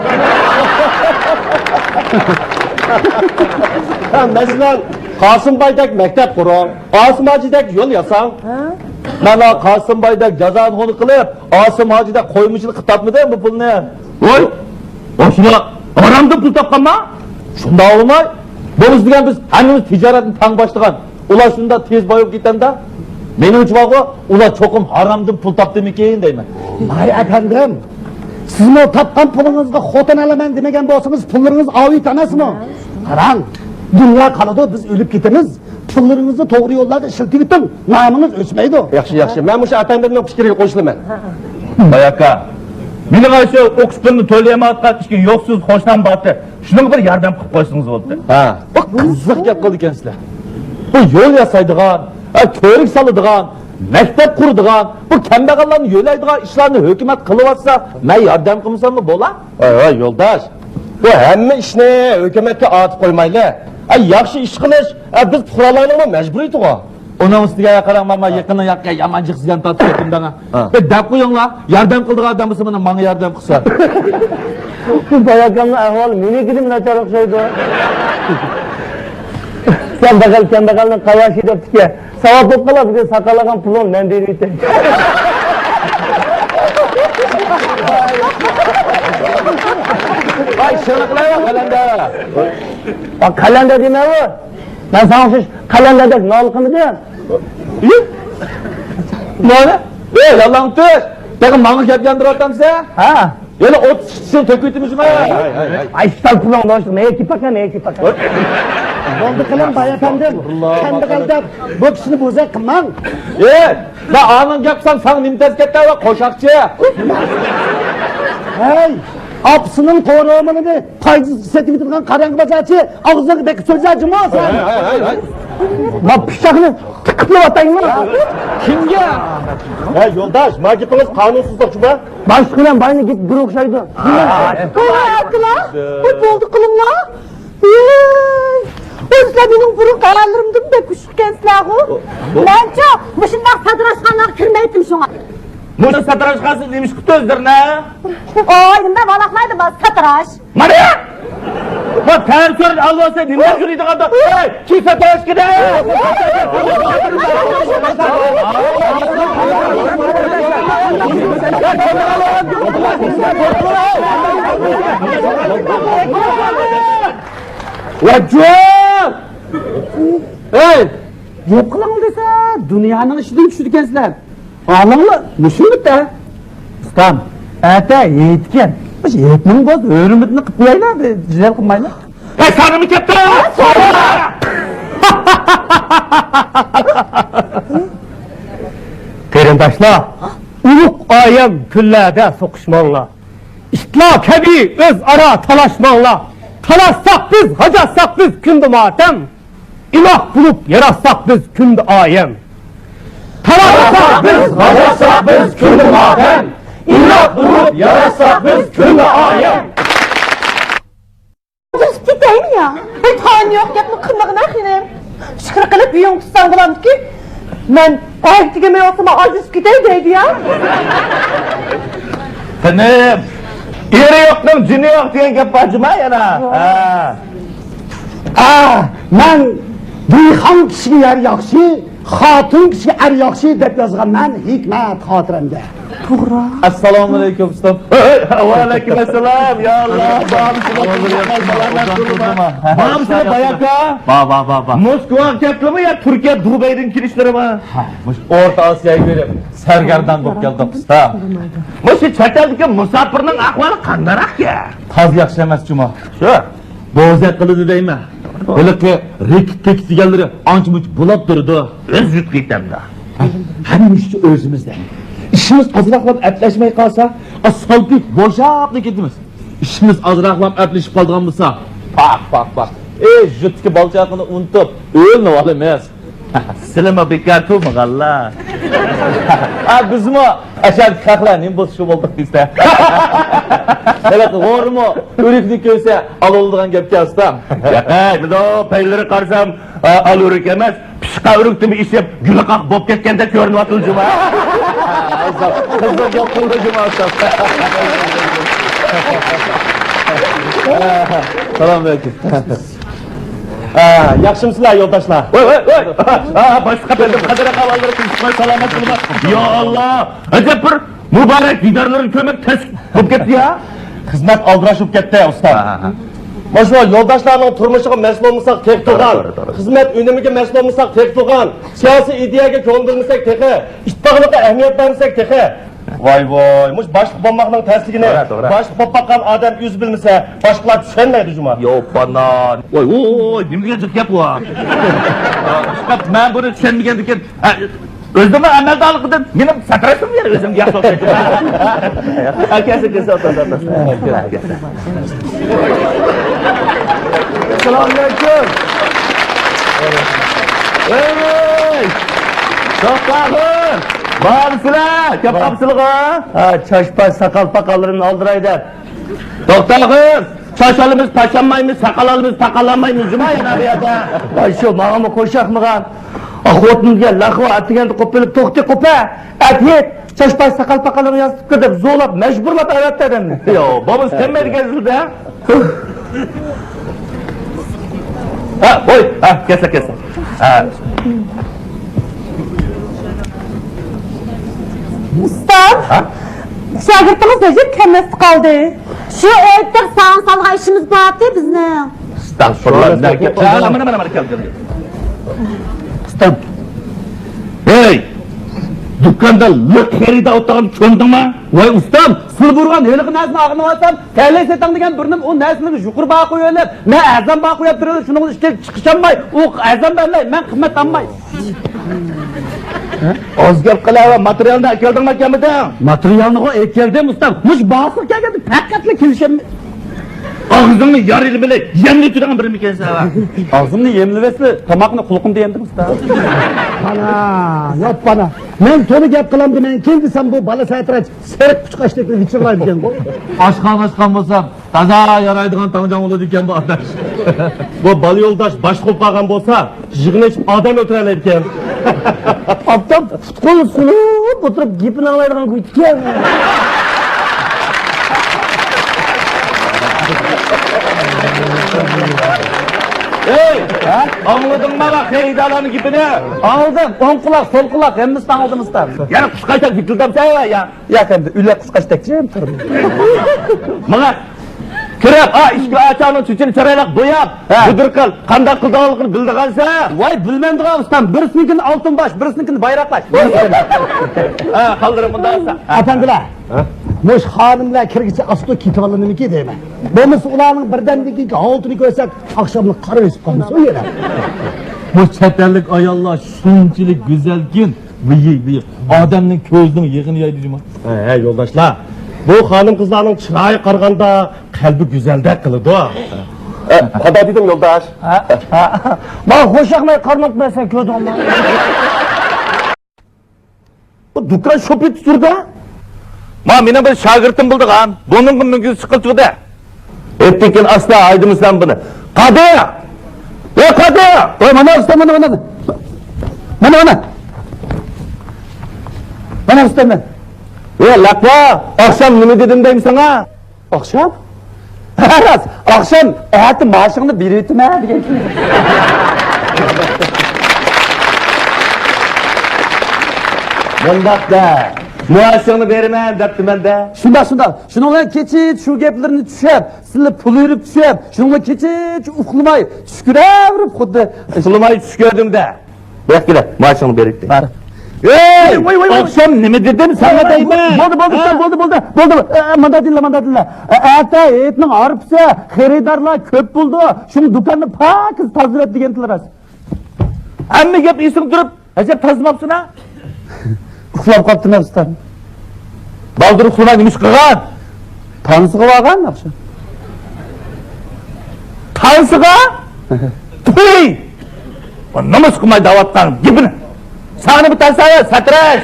ھە، مەسىلەن، قاسىمبايدەك مەكتەپ قۇرۇڭ، قاسىم ھاجىدەك يول ياساڭ. ھە؟ مانا قاسىمبايدەك جازانىخۇنى قىلىپ، ئاسىم ھاجىدەك قويمىچىلىق قىلىپ تاپمىدىم بۇ پۇلنى. ۋوي! ئاشۇلار ھارامدىن پۇل تاپقانما؟ شۇنداق بولماي، بولمىسا دېگەن بىز ھەممىمىز تىجارەتنى تەڭ باشلىغان. ئۇلار شۇنداق تېز بايىپ كېتەمدە؟ مېنىڭچە بارغۇ، ئۇلار چوقۇم ھارامدىن پۇل تاپتىمىكىن دەيمەن. ۋاي ئەپەندىم، سىزمۇ تاپقان پۇلىڭىزغا خوتۇن ئالىمەن دېمىگەن بولسىڭىز، پۇللىرىڭىز ئاۋۇت ئەمەسمۇ؟ قاراڭ، دۇنيا قالىدۇ، بىز ئۆلۈپ كېتىمىز. پۇللىرىڭىزنى توغرا يوللاردا ئىشلىتىۋېتىڭ، نامىڭىز ئۆچمەيدۇ. ياخشى، ياخشى. مەن مۇشۇ ئەپەندىمنىڭ پىكرىگە قوشۇلىمەن. باي ئاكا، مېنىڭ ئاشۇ ئوقۇش پۇلىنى تۆلىيەلمەيۋاتقان ئىككى يوقسۇز قوشنام بارتى. شۇنىڭغا بىر ياردەم قىلىپ قويسىڭىز بولدى. ھە. بۇ قىزىق گەپ قىلىدىكەنسىلەر. بۇ يول ياسايدىغان، ھە، كۆۋرۈك سالىدىغان، مەكتەپ قۇرىدىغان، بۇ كەمبەغەللەرنى يۆلەيدىغان ئىشلارنى ھۆكۈمەت قىلىۋاتسا، مەن ياردەم قىلمىساممۇ بولا؟ ۋاي، ۋاي، يولداش، بۇ ھەممە ئىشنى ھۆكۈمەتكە ئارتىپ قويمايلى. ئە، ياخشى ئىش قىلىش، ئە، بىز پۇقرالارنىڭمۇ مەجبۇرىيىتىغۇ. ئۇنىڭ ئۈستىگە قاراڭ، مانا يېقىندا ياققان يامان جىق زىيان تارتىپ كەتتىم دەڭ. ھە. بىر دەپ قويۇڭلار، ياردەم قىلىدىغان ئادەم بولسا مانا ماڭا ياردەم قىلسا. باي ئاكامنىڭ ئەھۋالى مېنىڭكىدىنمۇ ناچار ئوخشايدۇ. كەمبەغەل كەمبەغەلنىڭ قاۋاشى دەپتىكەن. ساۋاب بولۇپ قالار، بۈگۈن ساقال ئالغان پۇلۇڭنى مەن بېرىۋېتەي. ۋاي، شۇنى قىلايلى، قەلەندەر. ۋاي، قەلەندەر دېمەيۋۇ. مەن ساڭا ئوخشاش قەلەندەردەك نالە قىلمىدىم. نالە؟ ئەي، يالاڭتۆش! تېخى ماڭا گەپ ياندۇرۇۋاتامسەن؟ ھە. يەنە ئوتتۇز ئىككىسىنى تۆكۈۋېتىمىزمۇ؟ ھەي، ھەي، ھەي، ھەي. ئاي، ئىشتال پۇلۇڭ نوشتۇق، نېكى پاكا، نېكى پاكا. بولدى قىلىڭ، باي ئەپەندىم. كەمبەغەلدەپ بۇ كىشىنى بوزەك قىلماڭ. ئەي، مەن ئانىڭ گەپ قىلسام ساڭا نېمە تەس كەتتى ۋە قوشاقچى؟ ھەي، ئاپىسىنىڭ قورۇمىنى پايدىسىز سېتىۋېتىدىغان قاراڭغۇ بازارچى، ئاغزىڭغا بەك سۆزلە جۇمۇ سەن. ما پىچاقنى تىقىپلا ئاتايمۇ؟ كىمگە؟ ھە، يولداش، ما گېپىڭىز قانۇنسىزلىق جۇما. باشلىق بىلەن باينىڭ گېپى بىر ئوخشايدۇ. ۋاي ئاكىلار، ۋاي بولدى قىلىڭلار. ۋاي، ئۆزلەر مېنىڭ بۇرۇنقى ئەرلىرىمدىن بەك كۈچلۈككەنسىلەرغۇ. مەنچۇ مۇشۇنداق ساتىراشخانىلارغا كىرمەيتتىم شۇڭا. مۇشۇ ساتىراشخانىسى نېمە ئىش قىپتۇ ئۆزلىرىنى؟ ئاي، نېمە ۋالاقلايدۇ ما ساتىراش. مانا! ما تەرسۆرۈن ئالۋاستى نېمە يۈرىدىغاندا؟ ئەي، كىسا تاشكىدە! ۋاجۇ! ئەي! گەپ قىلىڭ دېسە، دۇنيانىڭ ئىشىدىن چۈشىدىكەنسىلەر. ئالىڭلار مۇشۇندىتە. ئۇستام، ئەتە ھېيتكەن. مۇشۇ ھېيتنىڭ بولسا ھۆرمىتىنى قىلىپ قويايلى، جېدەل قىلمايلى. ھەي، سانىمۇ كەپتۇ! قېرىنداشلار، ئۇلۇغ ئايەم كۈنلەردە سوقۇشماڭلار. ئىتلار كەبى ئۆزئارا تالاشماڭلار. تالاشساق بىز، غاجاتساق بىز كۈندە ماتەم. ئىلاھ بولۇپ ياراتساق بىز كۈندە ئايەم. تالاشساق بىز، غاجاتساق بىز كۈندە ماتەم. ئىلاھ بولۇپ ياراتساق بىز كۈندە ئايەم. ئاجرىشىپ كېتەيمۇ يا؟ ھېيت ھايىم يوق گەپنى قىلمىغىنا خېنىم. شۈكۈر قىلىپ ئۆيۈڭ تۇتساڭ بولامدىكى. مەن ئايىغى تېگەلمەي ئولتۇرما ئاجرىشىپ كېتەي دەيدۇ يا. خېنىم، ئېرى يوقنىڭ جېنى يوق دېگەن گەپ بار جۇما يەنە. ھە. ئا، مەن دېھقان كىشىگە يەر ياخشى، خوتۇن كىشىگە ئەر ياخشى دەپ يازغانمەن ھېكمەت خاتىرەمدە. توغرا. ئەسسالامۇ ئەلەيكۇم ئۇستام. ۋەئەلەيكۇم ئەسسالام. يا ئاللا، بابىسى بار. بابىسى بار، باياققا. با، با، با، با. موسكۋاغا كەپتىمۇ يا تۈركىيە دۇبەيدىن كېلىشلىرىمۇ؟ ھە، مۇشۇ ئورتا ئاسىياغا بېرىپ سەرگەردان بولۇپ كەلدۇق ئۇستا. مۇشۇ چەت ئەلدىكى مۇساپىرنىڭ ئەھۋالى قانداقراقكەن؟ تازا ياخشى ئەمەس جۇما. شۇ. بوزەك قىلىدۇ دەيمەن. ھېلىقى رېكېت پېكېت دېگەنلىرى ئانچە مۇنچە بۇلاپ تۇرىدۇ. ئۆز يۇرتقا يېتەمدۇ. ھەممە ئىش ئۆزىمىزدە. ئىشىمىز ئازراقلاپ ئەپلەشمەي قالسا، سالپىيىپ بوشاپلا كېتىمىز. ئىشىمىز ئازراقلاپ ئەپلىشىپ قالىدىغان بولسا، پاق، پاق، پاق. ئەي، يۇرتتىكى بالا-چاقىنى ئۇنتۇپ، ئۆيلىنىۋالىمىز. سىلىمۇ بىكار تۇرمىغانلا. ئا، بىزمۇ ئاشۇ خەقلەر نېمە بولسا شۇ بولدۇق دېسە. ھېلىقى غورىمۇ ئۆرۈكنى كۆرسە ئالىۋالىدىغان گەپكەن ئۇستام. ياقەي، بىدو پەيلىرى قارىسام، ئا، ئالىۋېرىك ئەمەس، پىشقان ئۆرۈكتىنمۇ ئېشىپ، گۈلى قاقىپ بولۇپ كەتكەندەك كۆرۈنۈۋاتىدۇ جۇما. قىزىق گەپ قىلدى جۇما ئۇستاز. سالام ئەلەيكۇم. ئا، ياخشىمۇسىلەر يولداشلار؟ ۋاي، ۋاي، ۋاي. ئا، باشلىق ئەپەندىم، قەدىر ئەھۋاللىرى تىنچلىقمۇ، سالامەت بولۇڭلار. يا ئاللا، ئەجەب بىر مۇبارەك دىدارلىرىنى كۆرمەك تەس بولۇپ كەتتى يا. خىزمەت ئالدىراش بولۇپ كەتتى ئۇستا. ھە، ھە، ھە. مانا شۇ يولداشلارنىڭ تۇرمۇشىغا مەسئۇل بولمىساق تېخى توغرا، تۇرغان، توغرا، توغرا. خىزمەت ئۈنۈمىگە مەسئۇل بولمىساق تېخى توغران، سىياسىي ئىدىيەگە كۆڭۈل بۆلمىسەك تېخى، ئىتتىپاقلىققا ئەھمىيەت بەرمىسەك تېخى. ۋاي ۋاي، مۇشۇ باشلىق بولماقنىڭ تەسلىكىنى، توغرا، توغرا، باشلىق بولۇپ باققان ئادەم ئۆزى بىلمىسە، باشقىلار چۈشەنمەيدۇ جۇما. يوپانا. ۋاي ۋاي، نېمە دېگەن جىق گەپ بۇ؟ مەن بۇنى چۈشەنمىگەندىكىن، ئۆزىنىڭ ئەمەلدارلىقىدىن مېنىڭ ساتىراشلىرىم يەنە ئۆزۈمگە ياخشى ئوخشايدۇ. ھە، كەلسە، كەلسە، ئولتۇرسا، ئولتۇرسا. ئەسسالامۇ ئەلەيكۇم. ھەي! توختاغۇر! بارمسىلەر؟ كەپ قاپسىلىغۇ؟ ھە، چاچ-پاچ، ساقال-پاقاللىرىمنى ئالدىراي دەپ. توختاغۇر! چاچ ئالىمىز پاچ ئالمايمىز، ساقال ئالىمىز پاقال ئالمايمىز جۇما يەنە بۇ يەردە. ۋاي شۇ، ماڭىمۇ قوشاقمىغان. ئا، خوتۇنىمىزگە لەقۋا ئەتىگەندە قوپۇپ، توختى قوپە، ئەتىيەت، چاچ-پاچ، ساقال-پاقاللىرىڭنى ياسىتىپ كىر دەپ زورلاپ، مەجبۇرلاپ ئەۋەتتى ئادەمنى. يو، بولمىسا كەلمەيدىكەنسىلەر-دە. ھە، ھوي، ھە، كەلسە، كەلسە. ھە. ئۇستام، ھە؟ شاگىرتىڭىز ھېچ كەلمەستە قالدى. شۇ ئۆيدە ساڭا سالغان ئىشىمىز بارتى بىزنىڭ. ئەستەغپۇرۇللا، نەگە؟ ھە، مانا، مانا، مانا، كەل، كەل، كەل. ئۇستام. ھەي! دۇكاندا لىق خېرىدار ئولتۇرغاننى چۈشەندىڭمۇ؟ ۋاي ئۇستام، سىلى بۇيرۇغان ھېلىقى نەرسىنى ئاغرىنىۋالسام، تەلەي سېتىڭ دېگەن بىرنېمە ئۇ نەرسىنىڭ يۇقىرى باھا قويۇۋېلىپ، مەن ئەرزان باھا قويۇپ تۇرىمەن، شۇنىڭ ئۈچۈن چىقىشالماي، ئۇ ئەرزان بەرمەي، مەن قىممەت ئالماي. ئاز گەپ قىلە، ماتېرىيالنى ئەكەلدىڭمۇ ئەكەلمىدىڭ؟ ماتېرىيالنىغۇ ئەكەلدىم ئۇستام، مۇشۇ باھاسىغا كەلگەندە پەقەتلا كېلىشەلمەي. ئاغزىڭنى يارىلىمىلى، يەملىتىدىغان بىرىمىكەنسەن ھە. ئاغزىمنى يەملىۋەتسە، تاماقنى قۇلىقىمدا يەمدىم ئۇستا. ئانا، ياپپانا. مەن تولا گەپ قىلامدىمەن، كىم دېسەم بۇ بالا ساتىراچ سېرىق قۇشقاچتەك ۋىچىرلايدىكەنغۇ. ئاشقان ئاشقان بولسام، تازا يارايدىغان تاڭجاڭ بولىدىكەن بۇ ئاداش. بۇ بالا يولداش باشقا بولۇپ قالغان بولسا، يىغىنى ئېچىپ ئادەم ئۆلتۈرەلەيدىكەن. ئاپتاپ پۇت-قول سۇنۇپ ئولتۇرۇپ گېپىنى ئاڭلايدىغان گۇيتىكەن. ھەي! ھە؟ ئاڭلىدىڭمۇ خېرىدارلارنىڭ گېپىنى؟ ئاڭلىدىم. ئوڭ قۇلاق، سول قۇلاق، ھەممىسىنى ئاڭلىدىم ئۇستام. يەنە قۇشقاچتەك ۋىچىلدامسەن يا؟ ياق ئەمدى، ئۆلەك قۇشقاچتەكچە تۇرىمەن. ماڭا كىرىپ، ئا، ئىشىكنى ئاچ، ئۇنىڭ چېچىنى چىرايلىق بوياپ، ھە، بۇدرۇقال قانداق قىلىدىغانلىقىنى بىلىدىغانسەن؟ ۋاي، بىلمەمدىغان ئۇستام، بىرسىنىڭكىنى ئالتۇن باش، بىرسىنىڭكىنى بايراق باش. ھە، قالدۇرۇڭ مۇنداق بولسا. ئەپەندىلەر، ھە؟ مۇشۇ خانىملار كىرگۈچە ئاستۇ كېتىۋالىدىمىكى دەيمەن. بولمىسا ئۇلارنىڭ بىردەمدىكى ھالىتىنى كۆرسەك، ئاخشاملىق قارا ئۆسۈپ قالمىسۇن يەنە. بۇ چەت ئەللىك ئاياللار شۇنچىلىك گۈزەلكىن، ۋىي، ۋىي، ئادەمنىڭ كۆزىنىڭ يېغىنى يەيدۇ جۇما. ھە، ھە، يولداشلار، بۇ خانىم-قىزلارنىڭ چىرايىغا قارىغاندا قەلبى گۈزەلدەك قىلىدۇ. ھە، قانداق دېدىم يولداش؟ ھە، ھە. ماڭا خوش ياقماي قارىماپتىمەن سەن كۆردۈڭمۇ؟ بۇ دۇكان شوپى تۇتۇردا. ما مېنىڭ بىر شاگىرتىم بولىدىغان، بۇنىڭغا مۈڭگۈز چىقىپ تۇردى. ئۆتتىكىن ئاستا ھايدىمىسام بۇنى. قادىر! ۋە قادىر! ۋە مانا ئۇستا، مانا، مانا. مانا، مانا. مانا ئۇستا مەن. ۋە لەقۋا، ئاخشام نېمە دېدىم دەيمەن ساڭا؟ ئاخشام؟ ھە، راست، ئاخشام ئەتە مائاشىڭنى بېرىۋېتىمەن دېگەن. مۇنداق دە، مائاشىڭنى بېرىمەن دەپتىمەن دە. شۇنداق، شۇنداق. شۇنىڭ بىلەن كېچىچە شۇ گەپلىرىنى چۈشەپ، سىلى پۇل بېرىپ چۈشەپ، شۇنىڭغا كېچىچە ئۇخلىماي، چۈش كۆرەۋېرىپ خۇددى. ئۇخلىماي چۈش كۆردۈم دە. بۇياققا كېلە، مائاشىڭنى بېرىپ. بار. ھەي! ۋاي، ۋاي، ۋاي، ۋاي. ئاخشام نېمە دېدىم ساڭا دەيمەن؟ بولدى، بولدى، ھە؟ ئۇستام، بولدى، بولدى، بولدى. ئە، ئە، مانداق دېيىنلا، مانداق دېيىنلا. ئە، ئەتە ھېيتنىڭ ھارپىسى، خېرىدارلار كۆپ بولىدۇ. شۇڭا دۇكاننى پاكىز تازىلىۋەت دېگەنتىلا راست. ھەممە گەپ ئېسىڭ تۇرۇپ، ئەجەب تازىلىماپسەن ھە؟ ئۇخلاپ قاپتىمەن ئۇستام. بالدۇر ئۇخلىماي نېمە ئىش قىلغان؟ تانسىغا بارغان ئاخشام. تانسىغا؟ تۇي! نومۇس قىلماي دەۋاتقان گېپىنى. ساڭىمۇ تەرسايە، ساتىراش!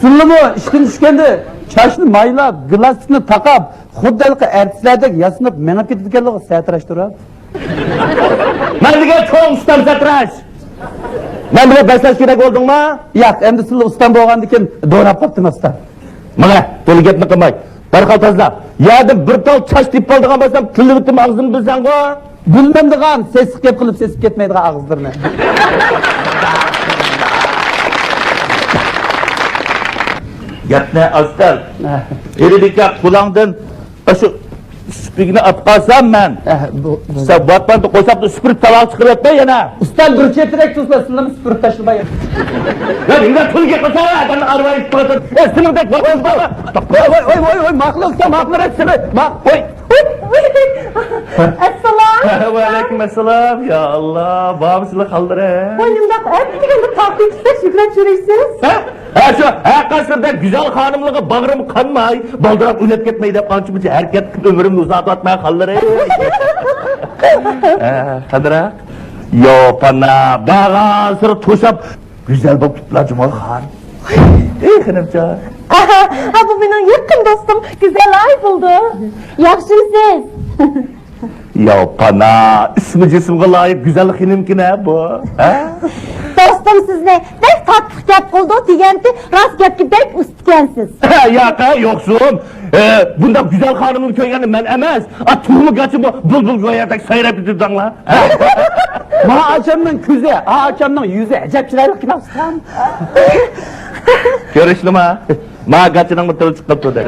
سىلىمۇ ئىشتىن چۈشكەندە چاچنى مايلاپ، گىلاستىكنى تاقاپ، خۇددى ھېلىقى ئارتىسلاردەك ياسىنىپ مېڭىپ كېتىدىكەنلىغۇ، ساتىراش تۇرۇپ. مەن دېگەن چوڭ ئۇستام ساتىراش! مەن بىلەن بەسلەشكە كېرەك بولدۇڭما؟ ياق، ئەمدى سىلى ئۇستام بولغاندىكىن دوراپ قاپتىمەن ئۇستام. ماڭە، تولا گەپنى قىلماي، دەرھال تازىلا. يەردىن بىر تال چاچ تېپىپ ئالىدىغان بولسام، تىللىۋېتىم ئاغزىمنى بىلسەڭغۇ. بىلمەمدىغان، سېسىق گەپ قىلىپ سېسىپ كەتمەيدىغان ئاغزىلىرىنى. گەپنى ئاز قىل. ھە. پىرىبىكا، قۇلاڭدىن ئاشۇ سۈپۈرگىنى ئاپ قالسام مەن. ئە، بۇ، بۇ. سەن ۋاتماندا قورساقنى سۈپۈرۈپ تالاغا چىقىرىۋەتمە يەنە. ئۇستام، بىر چېتىرەك تۇرسا، سىلىمۇ سۈپۈرۈپ تاشلىماي. يا، نېمە پۇل گەپ قىلسا، ئادەمنى ئارىۋايتىپ قويىدۇ. ئە، سېنىڭدەك ۋاتماندا. ۋاي، ۋاي، ۋاي، ۋاي، ماقۇل ئۇستام، ماقۇل رەت سېنى. ما-، ۋاي. ئەسسالام. ۋەئەلەيكۇم ئەسسالام. يا ئاللا، بارمۇ سىلە خاللىرى؟ ۋاي، نېمىنداق ئەپ دېگەندە تاقىي چىقسا يۈگۈرۈپ يۈرۈيسىز؟ ھە؟ ھە، شۇ، ھە، قەسىردە گۈزەل خانىملارغا باغرىم قانماي، بالدۇرراق ئۆلۈپ كەتمەي دەپ قانچە-مۇنچە ھەرىكەت قىلىپ ئۆمرۈمنى ئۇزارتىۋاتىمەن خاللىرى. ھە، قانداق؟ يو، پانا، بارغانسېرى توشاپ، گۈزەل بولۇپ كېتىپلا جۇمۇ خان. ئېي، خېنىمجان. ئاھا، بۇ مېنىڭ يېقىن دوستۇم گۈزەل ئايگۈلدۇر. ياخشىمۇسىز؟ ياۋ پانا، ئىسمى جىسمىغا لايىق گۈزەل خېنىمكىنە بۇ، ھە؟ دوستۇم سىزنى بەك تاتلىق گەپ قىلىدۇ دېگەنتى، راست گەپكە بەك ئۇستىكەنسىز. ياق، يوقسۇن. ئە، بۇنداق گۈزەل خانىمنى كۆرگەندە مەن ئەمەس، ئا، تۇغما گاچىمۇ بۇلبۇل گويادەك سايراپ كېتىدۇ دەڭلار. ما ئاچامنىڭ كۆزى، ئا ئاچامنىڭ يۈزى ئەجەب چىرايلىقكەن ئۇستام. كۆرۈشتىما؟ ما گاچىنىڭمۇ تىلى چىقىپ تۇردى.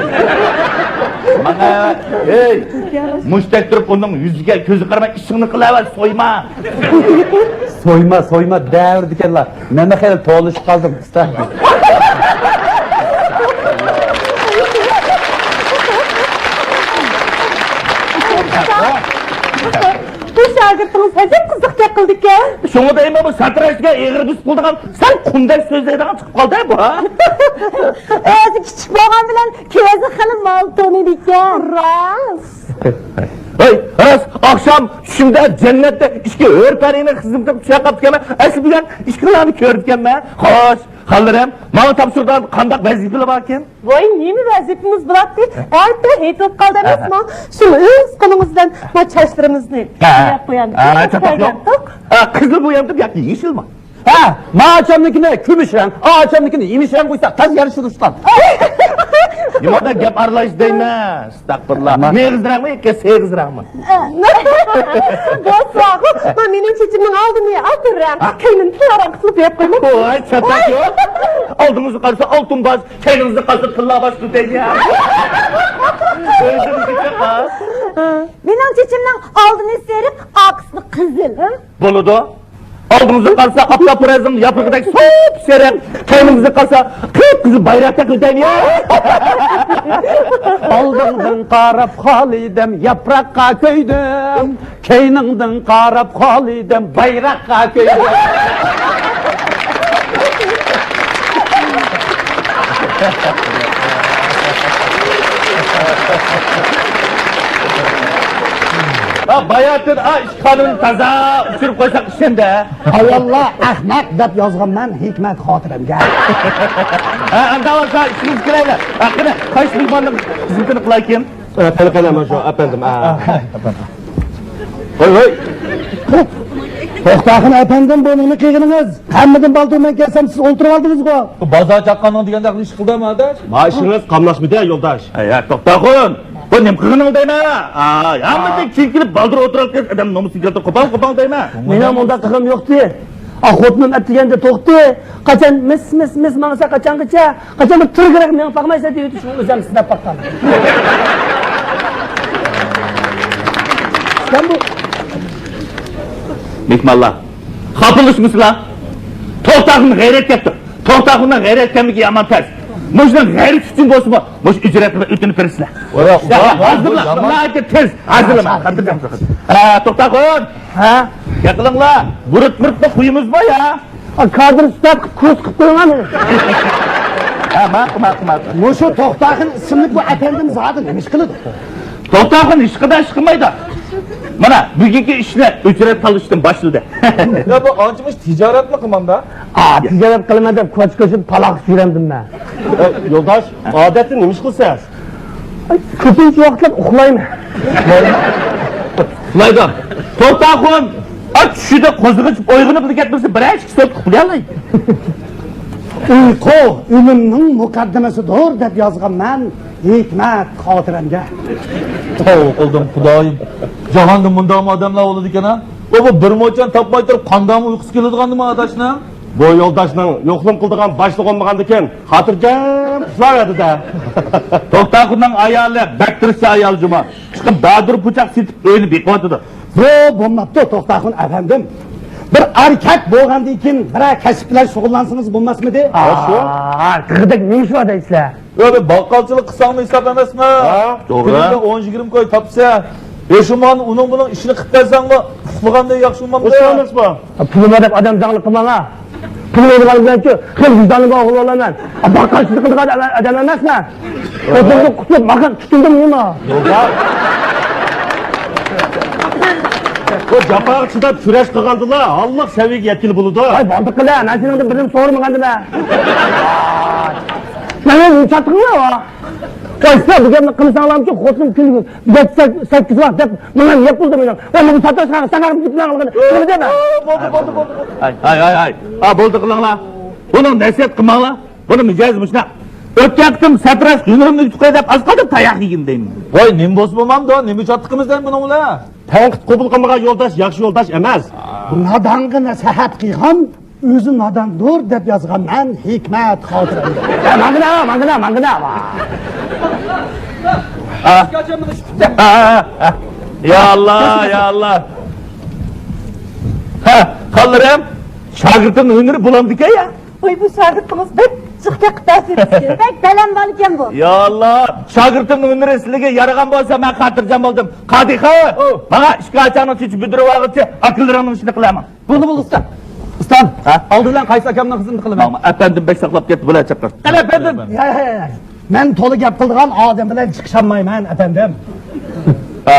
مانا، ھەي، مۇشتەك تۇرۇپ ئۇنىڭ يۈزىگە، كۆزىگە قارىماي ئىشىڭنى قىلىۋەر، سويما. سويما، سويما دەۋرىدىكەنلا. مەنمۇ خېلى تولۇشۇپ قالدىم، ئۇستا. بۇ شاگىرتىڭىز ئەجەب قىزىق گەپ قىلىدىكەن. شۇڭا دەيمەن، بۇ ساتىراش دېگەن ئېغىر بېسىپ قالىدىغان، سەل قۇمدەك سۆزلەيدىغان چىقىپ قالدى بۇ. ئۆزى كىچىك بولغان بىلەن كۆزى خېلى مال تونۇيدىكەن. راست. ھەي، راست، ئاخشام چۈشۈمدە جەننەتتە ئىككى ھۆر پەرىنىڭ خىزمىتىگە چۈشۈپ قاپتىكەنمەن. ئەسلى بىلەن ئىككىلارنى كۆرىدىكەنمەن. خوش، خانلىرىم، ماڭا تاپشۇرىدىغان قانداق ۋەزىپىلەر باركىن؟ ۋاي، نېمە ۋەزىپىمىز بولاتتى؟ ئەتە ھېيت بولۇپ قالدى ئەمەسمۇ؟ شۇ ئۆز قولىڭىز بىلەن ما چاچلىرىمىزنى بوياپ قويامدىكىن. ھە، چاتاق يوق. قىزىل بويامدىم ياكى يېشىلمۇ؟ ھە، ما ئاچامنىڭكىنى كۈمۈش رەڭ، ئا ئاچامنىڭكىنى يېمىش رەڭ قويساق تازا يارىشىدۇ ئۇستام. نېمە ئادەم گەپ ئارىلاش دەيمەن، ئەستەغپۇرۇللا. مېغىز رەڭمۇ ياكى سېغىز رەڭمۇ؟ بولساغۇ، ما مېنىڭ چېچىمنىڭ ئالدىنى ئالتۇن رەڭ، كەينىنى تىللا رەڭ قىلىپ بوياپ قويماي. ۋاي، چاتاق يوق. ئالدىڭىزنى قارىسا ئالتۇن باش، كەينىڭىزنى قارىسا تىللا باش دېدىم يا. ئۆزىڭىزگە چاقاس. مېنىڭ چېچىمنىڭ ئالدىنى سېرىق، ئارقىسىنى قىزىل. بولىدۇ. ئالدىڭىزنى قارىسا ئاپتاپپەرەزنىڭ ياپرىقىدەك سوپسېرىق، كەينىڭىزنى قارىسا قىپقىزىل بايراقتەك ئۆتەيمۇ يا. ئالدىڭدىن قاراپ خالىدەم ياپراققا كۆيدۈم. كەينىڭدىن قاراپ خالىدەم بايراققا كۆيدى. ھا، باياتىن، ئا، ئىككى خانىمنى تازا ئۇچۇرۇپ قويساق ئىشەندە. ئاۋۋاللا ئەخمەق دەپ يازغانمەن ھېكمەت خاتىرەمگە. ھە، ئەمدى بولسا ئىشىمىزگە كىرەيلى. ھە، قېنى، قايسى مېھماننىڭ خىزمىتىنى قىلايكىن؟ ئە، قېنى، قېنى، مانا شۇ ئەپەندىم. ئە، ئە. ھوي، ھوي. توختاخۇن ئەپەندىم، بۇ نېمە قىلغىنىڭىز؟ ھەممىدىن بالدۇر مەن كەلسەم، سىز ئولتۇرۇۋالدىڭىزغۇ. بازار چاققاننىڭ دېگەندەك ئىش قىلدىم، ئاداش. ما ئىشىڭىز قاملاشمىدى، يولداش. ئەي، توختاخۇن، بۇ نېمە قىلغىنىڭ دەيمەن؟ ئاي، ھەممىدىن كېيىن كېلىپ بالدۇر ئولتۇرۇۋاتقان ئادەم نومۇسىنى كەلتۈرۈپ قوپال، قوپال دەيمەن. مېنىڭ مۇنداق قىلغىنىم يوقتى. ئا، خوتۇنۇم ئەتىگەندە توختى. قاچان مىس، مىس، مىس ماڭسا، قاچانغىچە؟ قاچان بىر تۈرگىرەك مېڭىپ باقمايسەن دېيىۋېتىپ، شۇڭا ئۆزۈم سىناپ باققان. سەن بۇ مېھمانلار، خاپىلىشمىسىلا. توختاخۇن غەيرەت كەپتۇ. توختاخۇننىڭ غەيرەت كەملىكى يامان تەس. مۇشۇنىڭ غەيرىتى ئۈچۈن بولسىمۇ، مۇشۇ ئۈجرەتنى ئۆتۈنۈپ بېرىسىلەر. ھازىرلا، ناھايىتى تېز. ھازىرلا. ھە، توختاخۇن. ھە؟ گەپ قىلىڭلار. بۇرۇت مۇرۇتنى قويىمىزمۇ يا؟ ئا، كادىر ئۇستاز قىلىپ كۇرس قىلىپ قويۇڭلار مېنى. ھە، ماقۇل، ماقۇل، ماقۇل. مۇشۇ توختاخۇن ئىسىملىك بۇ ئەپەندىم زادى نېمە ئىش قىلىدۇ؟ توختاخۇن، ھېچقانداق ئىش قىلمايدۇ. مانا بۈگۈنكى ئىشنى ئۆچۈرۈپ قالدۇرۇشتىن باشلىدى. يا، بۇ ئانچە مۇنچە تىجارەتمۇ قىلمامدا؟ ئا، تىجارەت قىلىمەن دەپ كوچا كوچىدا پالاق سۈرەمدىم مەن. ئە، يولداش، ئادەتتە نېمە ئىش قىلىسەن؟ ئاي، كۆپىنچە ۋاقىتلار ئۇخلايمەن. ئۇخلايدۇ. توختاخۇن، ئا، چۈشىدە قوزغىلىپ ئويغىنىپلا كەتمىسە، بىرەر ئىككى سوت ئۇخلىيالايدۇ. ئۇيقۇ ئۆلۈمنىڭ مۇقەددىمىسىدۇر دەپ يازغانمەن ھېكمەت خاتىرەمگە. توۋا قىلدىم خۇدايىم. جاھاندا مۇنداقمۇ ئادەملەر بولىدىكەن ھە. بۇ، بۇ بىر موچەن تاپماي تۇرۇپ قانداقمۇ ئۇيقۇسى كېلىدىغاندىمۇ ئاداشنىڭ؟ بۇ يولداشنىڭ يوقلىما قىلىدىغان باشلىقى بولمىغاندىكىن خاتىرجەم ئۇخلاۋەردى-دە. توختاخۇننىڭ ئايالى بەك تىرىشچان ئايال جۇما. چىقىپ بادۇر پۇچاق سېتىپ ئۆينى بېقىۋاتىدۇ. بۇ بولماپتۇ، توختاخۇن ئەپەندىم. بىر ئەركەك بولغاندىن كېيىن بىرەر كەسىپ بىلەن شۇغۇللانسىڭىز بولماسمىدى؟ ئا، تېخىدەك نېمە ئىش بار دەيسىلەر؟ يا، بىر باققالچىلىق قىلساڭمۇ ھېساب ئەمەسمۇ؟ ھە؟ توغرا. كۈنىگە ئون يىگىرمە كوي تاپسا، ھېشىمان ئۇنىڭ بۇنىڭ ئىشىنى قىلىپ بەرسەڭمۇ، ئۇخلىغاندەك ياخشى بولمامدۇ؟ ئۇخلىمامسىز بۇ؟ پۇلۇم بار دەپ ئادەم زاڭلىق قىلماڭ ھە. پۇل بولغان بىلەنچۇ خېلى ۋىجدانى بار ئوغۇل بولىمەن. باققالچىلىق قىلىدىغان ئادەم ئەمەسمەن. ئوتۇمدىن قۇتۇلۇپ ماقان تۇتۇلدۇم نېمە؟ بۇ جاپاغا چىداپ كۈرەش قىلغاندىلا ھاللىق سەۋىيەگە يەتكىلى بولىدۇ. ۋاي، بولدى قىلە، مەن سېنىڭدىن بىرنى سورىمىغاندىم ھە. مەن نېمە چاتىقىڭ بار؟ ۋاي، سىلەر بۇ گەپنى قىلمىساڭلارمۇچۇ خوتۇنۇم كۈنىگە يەتتە سەككىز ۋاق دەپ ماڭا يەپ بولدى مېنىڭ. ۋاي، ماڭا ساتاشقا ساڭا بىر گېپىڭ قىلغىنى. بولدى، بولدى، بولدى، بولدى. ھاي، ھاي، ھاي، ھاي. ھا، بولدى قىلىڭلار. بۇنىڭ نەسىھەت قىلماڭلار. بۇنى مىجەزى مۇشۇنداق. ئۆتكەن قېتىم ساتىراش ھۈنىرىمنى يۇتۇپ قوي دەپ ئاز قالدىم تاياق يېگىن دەيمەن. ۋاي، نېمە بولسا بولمامدۇ، نېمە چاتىقىمىز دەيمەن بۇنىڭ بىلەن؟ تەنقىد قوبۇل قىلمىغان يولداش ياخشى يولداش ئەمەس. نادانغا نەسىھەت قىلغان ئۆزى ناداندۇر دەپ يازغانمەن ھېكمەت خاتىرەمدە. ماڭغىنا، ماڭغىنا، ماڭغىنا. يا ئاللا، يا ئاللا. ھە، خانلىرىم، شاگىرتىمنىڭ ھۈنىرى بولامدىكەن يا. ۋاي، بۇ شاگىرتىڭىز بەك جىق كەتتى. بەك بەلەن بالىكەن بۇ. يا ئاللا، شاگىرتىمنىڭ ھۈنىرى سىلىگە يارىغان بولسا، مەن خاتىرجەم بولدۇم. قادىخان، ماڭا ئىككى ئاچاڭنى چېچىپ بىدۈرۈۋالغۇچى، ئاكىلىرىڭنىڭ ئىشىنى قىلىمەن. بولدى، بولدى، ئۇستا. ئۇستام، ھە؟ ئالدى بىلەن قايسى ئاكامنىڭ خىزمىتى قىلىمەن؟ ماڭا، ئەپەندىم بەك ساقلاپ كەتتى، بۇلار چاقىر. قېنى، ئەپەندىم. يا، يا، يا. مەن تولا گەپ قىلىدىغان ئادەم بىلەن چىقىشالمايمەن، ئەپەندىم. ئا،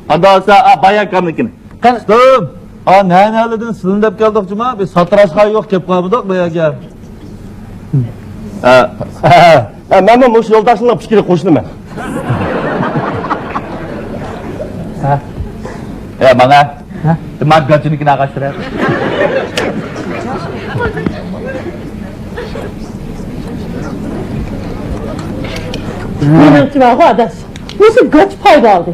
ئاندا بولسا، ئا، بايا ئاكامنىڭكىنى. قېنى. ئۇستام، ئا، نە-نەلىدىن سىلىنى دەپ كەلدۇق جۇما، بىز ساتىراشقا يوق كەپ قالمىدۇق بۇ يەرگە. ھە، ھە، مەنمۇ مۇشۇ يولداشنىڭ پىكرىگە قوشۇلىمەن. ھە؟ ھە، ماڭا. ھە؟ دىماغ گاچىنىكىنى ئاغاشتۇرە. مېنىڭچە بارغۇ ئاداش، مۇشۇ گاچا پايدا ئالدى.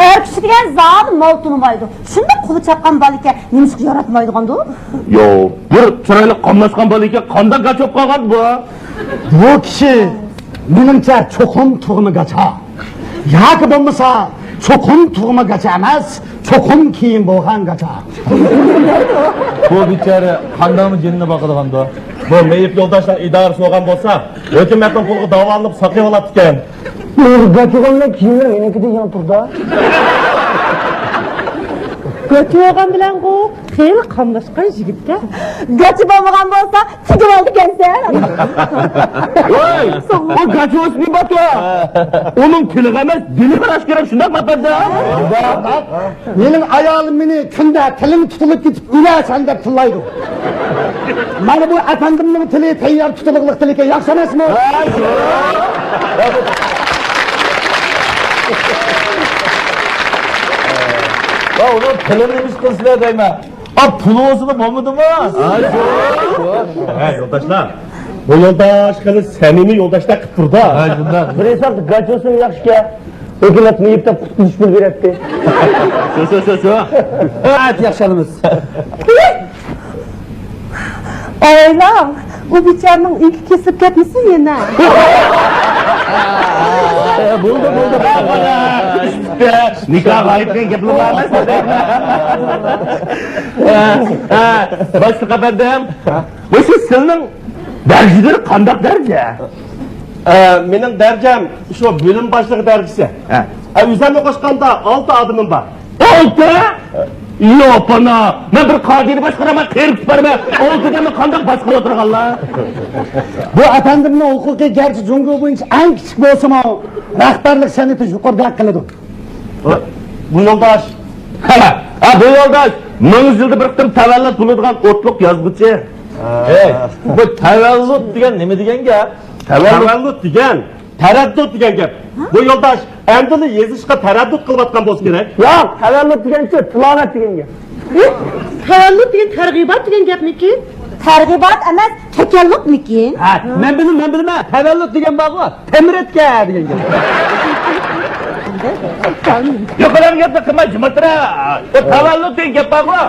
ئەر كىشى دېگەن زادى مال تونۇمايدۇ. شۇنداق قولى چاققان بالىكەن، نېمىشقا ياراتمايدىغاندۇ؟ يو، بىر چىرايلىق قاملاشقان بالىكەن، قانداق گاچا بولۇپ قالغان بۇ؟ بۇ كىشى، مېنىڭچە، چوقۇم تۇغما گاچا. ياكى بولمىسا، چوقۇم تۇغما گاچا ئەمەس، چوقۇم كېيىن بولغان گاچا. بۇ بىچارە قانداقمۇ جېنىنى باقىدىغاندۇ؟ بۇ مېيىپ يولداشلار ئىدارىسى بولغان بولسا، ھۆكۈمەتنىڭ پۇلىغا داۋالىنىپ ساقىيىۋالاتتىكەن. بۇ گاچىغان بىلەن كىيىملەر مېنىڭكىدىن يېڭى تۇردا. گاچا بولغان بىلەنغۇ خېلى قاملاشقان يىگىتكەن. گاچا بولمىغان بولسا، تېگىۋالىدىكەنسەن. ۋاي، بۇ گاچا بولسا نېمە باتۇ؟ ئۇنىڭ تىلىغا ئەمەس، دىلىغا قاراش كېرەك، شۇنداقمۇ ئەپەندىم؟ مېنىڭ ئايالىم مېنى كۈندە تىلىڭ تۇتۇلۇپ كېتىپ ئۆلەرسەن دەپ تىللايدۇ. مانا بۇ ئەپەندىمنىڭ تىلى تەييار تۇتۇلۇقلۇق تىلىكەن، ياخشى ئەمەسمۇ؟ ۋا، ئۇنىڭ تىلىنى نېمە قىلسىلەر دەيمەن. ئا، پۇل بولسىلا بولمىدىمۇ؟ ھە، يولداشلار، بۇ يولداش خېلى سەمىمىي يولداشتەك قىلىپ تۇردا. ھە، شۇنداق. بىر ھېسابتا گاچا بولسىمۇ ياخشىكەن. ھۆكۈمەت مېيىپتە قۇتقۇزۇش پۇل بېرەتتى. شۇ، شۇ، شۇ، شۇ. ئەتە ياخشى ئالىمىز. ئايلاڭ، ئۇ بىچارىنىڭ ئېكى كېسىلىپ كەتمىسۇن يەنە. بولدى، بولدى. نىكاھ غايىب دېگەن گەپلا بار ئەمەس. باشلىق ئەپەندىم، مۇشۇ سىلنىڭ دەرىجىلىرى قانداق دەرىجە؟ ئە، مېنىڭ دەرىجەم شۇ بۆلۈم باشلىقى دەرىجىسى. ھە. ئە، ئۆزۈمنى قوشقاندا ئالتە ئادىمىم بار. ئالتە؟ يوپانا، مەن بىر كادىرنى باشقۇرىمەن، قېرىپ بارىمەن. ئالتە ئادەمنى قانداق باشقۇرۇۋاتىدىغانلار؟ بۇ ئەپەندىمنىڭ ھوقۇقى گەرچە جۇڭگو بويىچە ئەڭ كىچىك بولسىمۇ، رەھبەرلىك سەنئىتى يۇقىرىدەك قىلىدۇ. بۇ يولداش. ھە، بۇ يولداش مىڭ يىلدا بىر قېتىم تەۋەللۇت بولىدىغان ئوتلۇق يازغۇچى. ھەي، بۇ تەۋەللۇت دېگەن نېمە دېگەن گەپ؟ تەۋەللۇت. تەۋەللۇت دېگەن تەرەددۇت دېگەن گەپ. بۇ يولداش ئەمدىلا يېزىشقا تەرەددۇت قىلىۋاتقان بولسا كېرەك. ياق، تەۋەللۇت دېگەنچە تىلاۋەت دېگەن گەپ. تەۋەللۇت دېگەن تەرغىبات دېگەن گەپمىكىن؟ تەرغىبات ئەمەس، تەكەللۇپمىكىن؟ ھە، مەن بىلىمەن، مەن بىلىمەن. تەۋەللۇت دېگەن بارغۇ، تەمرەتكە دېگەن گەپ. يۇقىرىقى گەپنى قىلماي جىم ئولتۇرە. ئۇ تەۋەللۇت دېگەن گەپ بارغۇ.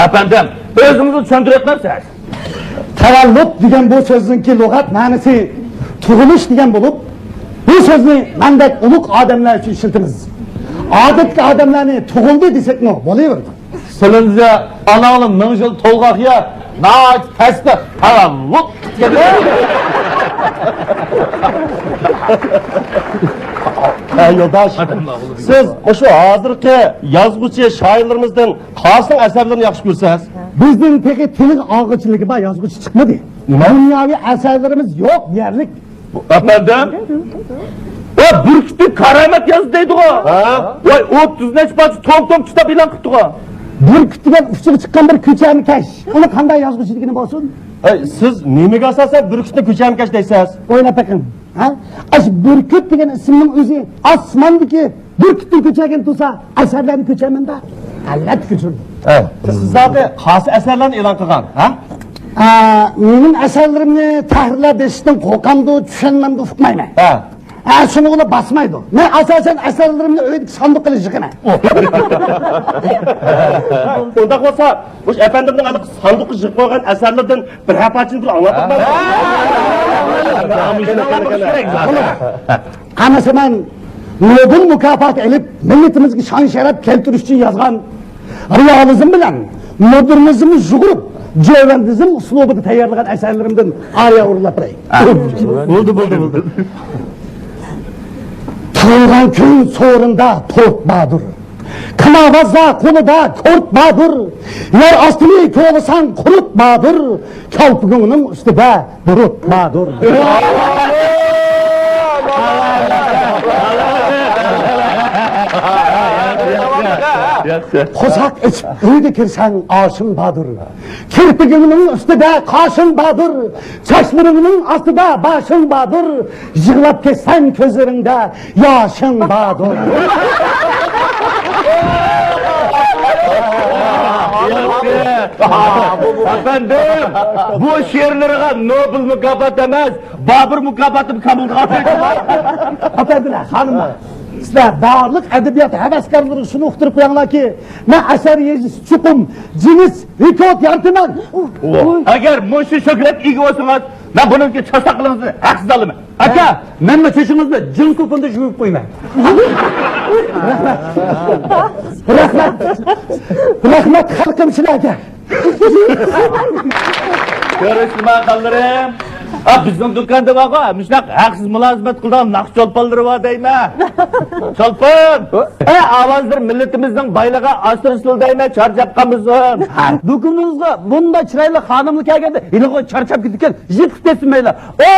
ئەپەندىم، ئۆزىڭىزمۇ چۈشەندۈرۈۋەتمەمسىز؟ تەۋەللۇت دېگەن بۇ سۆزنىڭكى لۇغەت مەنىسى تۇغۇلۇش دېگەن بولۇپ، بۇ سۆزنى مەندەك ئۇلۇغ ئادەملەر ئۈچۈن ئىشلىتىمىز. ئادەتتىكى ئادەملەرنى تۇغۇلدى دېسەكمۇ بولۇۋېرىدۇ. سىلىنچە، ئاناڭنى مىڭ يىل تولغاق يەر، ناھايىتى تەستە تەۋەللۇت دېگەن. ھە، يولداش، سىز مۇشۇ ھازىرقى يازغۇچى شائىرلىرىمىزدىن قايسىنىڭ ئەسەرلىرىنى ياخشى كۆرىسىز؟ بىزدىن تېخى تىلغا ئالغۇچىلىكى بار يازغۇچى چىقمىدى. نېمە؟ دۇنياۋى ئەسەرلىرىمىز يوق دېيەرلىك. ئەپەندىم؟ ۋە بۈركۈتنى كارامەت يازدى دەيدىغۇ. ھە؟ ۋاي، ئوتتۇز نەچچە پارچە توم-توم كىتاب ئېلان قىپتىغۇ. بۈركۈت دېگەن ئۇچىغا چىققان بىر كۆچەرمىكەش. ئۇنى قانداق يازغۇچى دېگىنى بولسۇن؟ ئەي، سىز نېمىگە ئاساسەن بۈركۈتنى كۆچەرمىكەش دەيسىز؟ ئويلاپ بېقىڭ. ھە؟ ئاشۇ بۈركۈت دېگەن ئىسىمنىڭ ئۆزى ئاسماندىكى بۈركۈتتىن كۆچۈرگەن تۇرسا، ئەسەرلەرنى كۆچۈرمەمدۇ؟ ئەلۋەتتە كۆچۈرىمەن. ئەي، سىز زادى قايسى ئەسەرلەرنى ئېلان قىلغان، ھە؟ ئا، مېنىڭ ئەسەرلىرىمنى تەھرىرلەپ بېسىشتىن قورقامدۇ، چۈشەنمەمدۇ، ئۇقمايمەن. ھە. ھە، شۇنى ئۇلار باسمايدۇ. مەن ئاساسەن ئەسەرلىرىمنى ئۆيدىكى ساندۇققا ئېلىپ يىغىمەن. ئۇنداق بولسا، مۇشۇ ئەپەندىمنىڭ ھېلىقى ساندۇققا يىغىپ قويغان ئەسەرلىرىدىن بىرەر پارچىنى بىر ئاڭلاتماقچى. قارىسا، مەن نوبېل مۇكاپاتى ئېلىپ، مىللىتىمىزگە شان-شەرەپ كەلتۈرۈش ئۈچۈن يازغان، رېئالىزم بىلەن مودېرنىزمنى يۇغۇرۇپ، جۆۋەندىزم ئۇسلۇبىدا تەييارلىغان ئەسەرلىرىمدىن ئارىيە ئورۇنلاپ بېرەي. بولدى، بولدى، بولدى. تۇغۇلغان كۈن سورۇندا تورت باردۇر. كىماۋازدا قولىدا كورت باردۇر. يەر ئاستىنى كوۋىساڭ قۇرت باردۇر. كالپۇكۇڭنىڭ ئۈستىدە بۇرۇت باردۇر. قورساق ئېچىپ ئۆيگە كىرسەڭ ئاشىڭ باردۇر. كىرپىكىڭنىڭ ئۈستىدە قاشىڭ باردۇر. چاچلىرىڭنىڭ ئاستىدا باشىڭ باردۇر. يىغلاپ كەتسەڭ كۆزلىرىڭدە ياشىڭ باردۇر. ئەپەندىم، بۇ شېئىرلىرىغا نوبېل مۇكاپاتى ئەمەس، بابۇر مۇكاپاتى قامىلىدىغان. ئەپەندىلەر، خانىملار، سىلەر بارلىق ئەدەبىيات ھەۋەسكارلىرىغا شۇنى ئۇقتۇرۇپ قويۇڭلاركى، مەن ئەسەر يېزىش چوقۇم جىنس رېكورت يارىتىمەن. ئەگەر مۇشۇ شۆھرەتكە ئىگە بولسىڭىز، مەن بۇنىڭدىكى چاستاقلىرىڭىزنى ھەقسىز ئالىمەن. ئاكا، مەنمۇ چېچىڭىزنى جىنس توپىنى يۇيۇپ قويىمەن. رەھمەت. رەھمەت. رەھمەت خەلقىم سىلەرگە. كۆرۈشتىما، خانلىرىم؟ ئا، بىزنىڭ دۇكاندا بارغۇ، مۇشۇنداق ھەقسىز مۇلازىمەت قىلىدىغان ناخشا چولپانلىرى بار دەيمەن. چولپان! ئە، ئاۋازلىرى مىللىتىمىزنىڭ بايلىقى، ئاسرىسىلا دەيمەن، چارچاپ قالمىسۇن. دۇكىنىڭىزغا بۇنداق چىرايلىق خانىملار كەلگەندە، ھېلىغۇ چارچاپ كېتىدىكەن، يىقىپ كەتسۇن مەيلى. ئوي!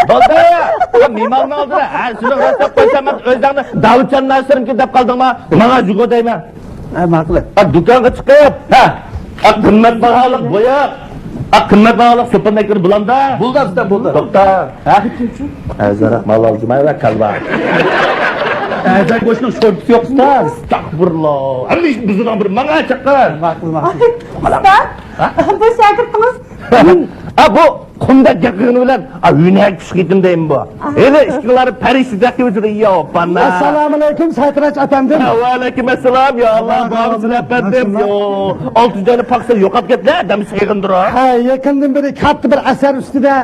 بولدى! مېھماننىڭ ئالدىدا ھە، شۇنى راستلاپ قويسام، مەن ئۆزۈڭنى داۋۇتجان ناسىرمىكىن دەپ قالدىڭما؟ ماڭا جۇگو دەيمەن. ھە، ماقۇل. ئا، دۇكانغا چىقىپ، ھە، ئا، قىممەت باھالىق بوياق، ئا، قىممەت باھالىق سوپۇن ئەكىر بۇلامدا. بولدى، ئۇستا، بولدى. توختا. ھە، كىمچۇ؟ ھە، زاراق مال ئالجىماي ۋە كالۋا. ئەزا گۆشنىڭ شورپىسى يوق، ئۇستا. ئەستەغپۇرۇللا. ھەممە ئىشنى بۇزىدىغان بىر ماڭا چاققان. ماقۇل، ماقۇل. ئۇستا، بۇ شاگىرتىڭىز. ھە، بۇ قۇمدەك گەپ قىلغىنى بىلەن، ئا، ھۈنەر كۈچ قېتىم دەيمەن بۇ. ئاھا. ھېلى ئىككىلار پەرىشتىدەك قىلىۋېتىدۇ، يا ئاپاندا. ئەسسالامۇئەلەيكۇم، سەتراچ ئەپەندىم. ۋەئەلەيكۇم ئەسسالام، يا ئاللا، بارمۇسىز ئەپەندىم، يا. ئالتە جاينى پاقسا يوقاپ كەتتى، دەم سېغىندۇرۇپ. ھە، يېقىندىن بېرى كاتتا بىر ئەسەر ئۈستىدە.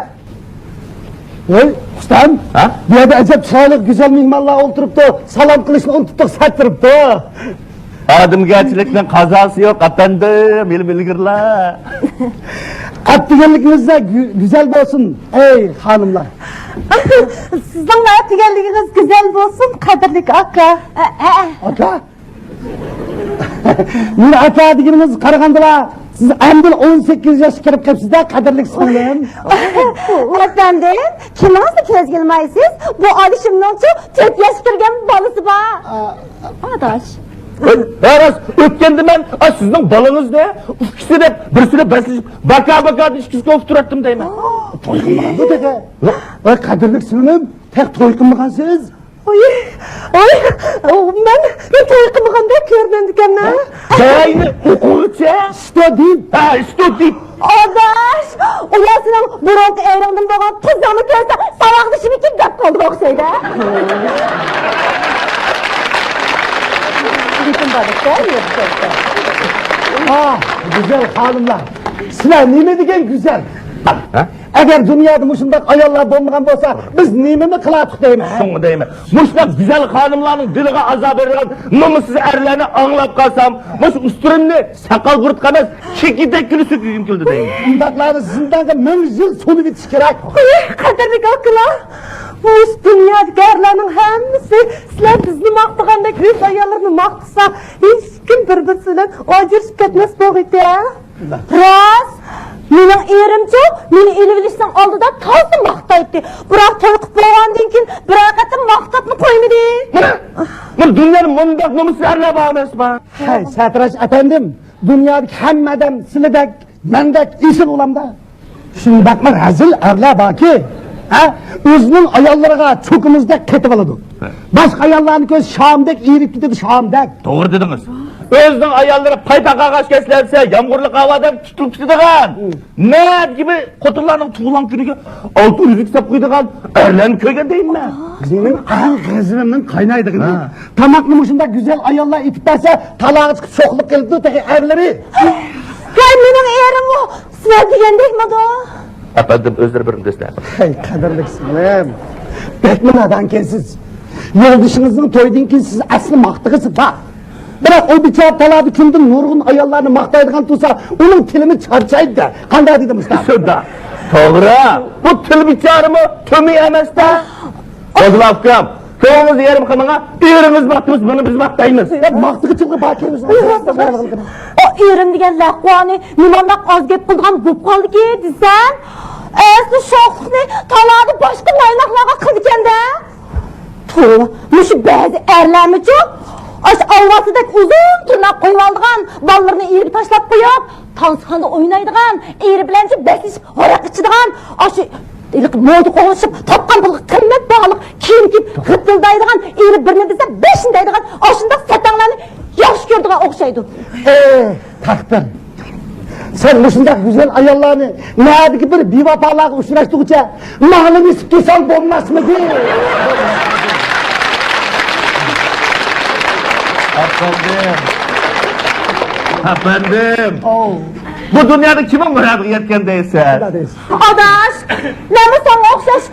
ۋوي، ئۇستام. ھە؟ بۇ يەردە ئەجەب چىرايلىق، گۈزەل مېھمانلار ئولتۇرۇپتۇ، سالام قىلىشنى ئۇنتۇپتۇق، سەت تۇرۇپتۇ. ئادەمگەرچىلىكنىڭ قازاسى يوق، ئەپەندىم، ئىلىم ئىلگىرىلەر. ئەتىگەنلىكىڭىزدە گۈ-، گۈزەل بولسۇن، ئەي خانىملار. سىزنىڭ ئەتىگەنلىكىڭىز گۈزەل بولسۇن، قەدىرلىك ئاكا. ئە، ئە، ئە. ئاكا؟ مېنى ئاكا دېگىنىڭىزگە قارىغاندىلا، سىز ئەمدىلا ئون سەككىز ياشقا كىرىپ قېپسىز-دە، قەدىرلىك سىڭلىم. ئەپەندىم، كىمىڭىزنى كۆزگە ئىلمايسىز؟ بۇ ئادىشىمنىڭچۇ تۆت ياشقا كىرگەن بالىسى بار. ئا، ئاداش. ھە، راست، ئۆتكەندە مەن، ئا، سىزنىڭ بالىڭىزنى ئۇكىسى دەپ، بىرسى دەپ بەسلىشىپ، باكا-باكا دېيىشكىسى كۆپ تۇراتتىم دەيمەن. توي قىلمىغاندۇ تېخى. ۋاي، قەدىرلىك سىڭلىم، تېخى توي قىلمىغانسىز. ئوي، ئوي، ئو، مەن، مەن توي قىلمىغاندەك كۆرۈنەمدىكەنمەن. دەينى ئوقۇغۇچە. ستۇدېنت. ھە، ستۇدېنت. ئاداش، ئۇلار سېنىڭ بۇرۇنقى ئېرىڭدىن بولغان قىزىڭنى كۆرسە، ساۋاقدىشىمىكىن دەپ قالدىغۇ ئوخشايدۇ. گېپىم بار دەپ. ئاھ، گۈزەل خانىملار، سىلەر نېمە دېگەن گۈزەل. ھە؟ ئەگەر دۇنيادا مۇشۇنداق ئاياللار بولمىغان بولسا، بىز نېمىنى قىلاتتۇق دەيمەن، ھە؟ شۇڭا دەيمەن، مۇشۇنداق گۈزەل خانىملارنىڭ دىلىغا ئازار بېرىدىغان نومۇسسىز ئەرلەرنى ئاڭلاپ قالسام، مۇشۇ ئۈستۈنۈمنى ساقال بۇرۇتقا ئەمەس، چېكىدەككىلا سۆكۈگۈم كېلىدۇ دەيمەن. ئۇنداقلارنى زىندانغا مىڭ يىل سولىۋېتىش كېرەك. قوي، قەدىرلىك ئاكىلار، مۇشۇ دۇنيادىكى ئەرلەرنىڭ ھەممىسى سىلەر بىزنى ماختىغاندەك ئۆز ئاياللىرىنى ماختىسا، ھېچكىم بىر-بىرسى بىلەن ئاجرىشىپ كەتمەس بولغىيتى. راست، مېنىڭ ئېرىمچۇ مېنى ئېلىۋېلىشنىڭ ئالدىدا تازا ماختايتتى. بىراق توي قىلىپ بولغاندىن كېيىن بىرەر قېتىم ماختاپمۇ قويمىدى. مانا، مانا دۇنيادا مۇنداق نومۇسسىز ئەرلەر بار ئەمەسما؟ ھەي، سەتراش ئەپەندىم، دۇنيادىكى ھەممە ئادەم سىلىدەك، مەندەك ئېسىل ئۇلامدا. شۇنداقمۇ رەزىل ئەرلەر باركى، ھە، ئۆزىنىڭ ئاياللىرىغا چوكىمىزدەك قېتىۋالىدۇ. ھە. باشقا ئاياللارنى كۆرسە شامدەك ئېرىپ كېتىدۇ، شامدەك. توغرا دېدىڭىز. ئۆزىنىڭ ئاياللىرى پايپاق ئاغاچ كەسلەنسە، يامغۇرلۇق ھاۋا دەپ تۇتۇلۇپ كېتىدىغان. مەن كىبى خوتۇنلارنىڭ تۇغۇلغان كۈنىگە ئالتۇن ئۈزۈك ساپ قويىدىغان ئەرلەرنى كۆرگەن دەيمەن. مېنىڭ ئەڭ غەزىپىمنىڭ قاينايدىغىنى، ھە، تاماقنى مۇشۇنداق گۈزەل ئاياللار ئېتىپ بەرسە، تالاغا چىقىپ شوخلۇق قىلىپتۇ تېخى ئەرلىرى. ھەي، مېنىڭ ئېرىممۇ سىلەر دېگەندەكمىدۇ؟ ئەپەندىم، ئۆزلىرى بىر دېسىلە. ھەي، قەدىرلىك سىڭلىم، بەكمۇ نادانكەنسىز. يولدىشىڭىزنىڭ تويىدىن كېيىن سىز ئەسلى ماختىغۇسى بار. بىراق ئۇ بىچارە تالادا كۈندە نۇرغۇن ئاياللارنى ماختايدىغان تۇرسا، ئۇنىڭ تىلىمۇ چارچايدۇ-دە. قانداق دېدىم ئۇستا؟ شۇنداق. توغرا. بۇ تىل بىچارىمۇ تۆمۈر ئەمەس-دە. قوزىلاپ ئۇكام، كۆڭلىڭىزنى يېرىم قىلماڭ، ئېرىڭىز ماختىمىسا، بۇنى بىز ماختايمىز. يا، ماختىغۇچىلىقى باركەن ئۆزىنىڭ. ئۇ ئېرىم دېگەن لەقۋانى نېمانداق ئاز گەپ قىلىدىغان بولۇپ قالدىكى دېسەم، ئەسلى شوخلۇقنى تالادا باشقا نايناقلارغا قىلىدىكەن-دە. توۋا، مۇشۇ بەزى ئەرلەرمۇچۇ؟ ئاشۇ ئالۋاستىدەك ئۇزۇن تىرناق قويۇۋالىدىغان، بالىلىرىنى ئېرىگە تاشلاپ قويۇپ، تانسىخانىدا ئوينايدىغان، ئېرى بىلەنچۇ بەسلىشىپ ھاراق ئىچىدىغان، ئاشۇ ھېلىقى مودا قوغلىشىپ، تاپقان پۇلىغا قىممەت باھالىق كىيىم كىيىپ غىددىلدايدىغان، ئېرى بىرنى دېسە بەشنى دەيدىغان ئاشۇنداق سەتەڭلەرنى ياخشى كۆرىدىغان ئوخشايدۇ. ئېھ، تەقدىر! سەن مۇشۇنداق گۈزەل ئاياللارنى نەدىكى بىر بىۋاپالارغا ئۇچراشتۇرغۇچە ماڭىلا نېسىپ قىلساڭ بولماسمىدى؟ ئەپەندىم! ئەپەندىم! ئاۋۇ. بۇ دۇنيادا كىمنىڭ مۇرادىغا يەتكەن دەيسەن؟ ئاداش، مەنمۇ ساڭا ئوخشاش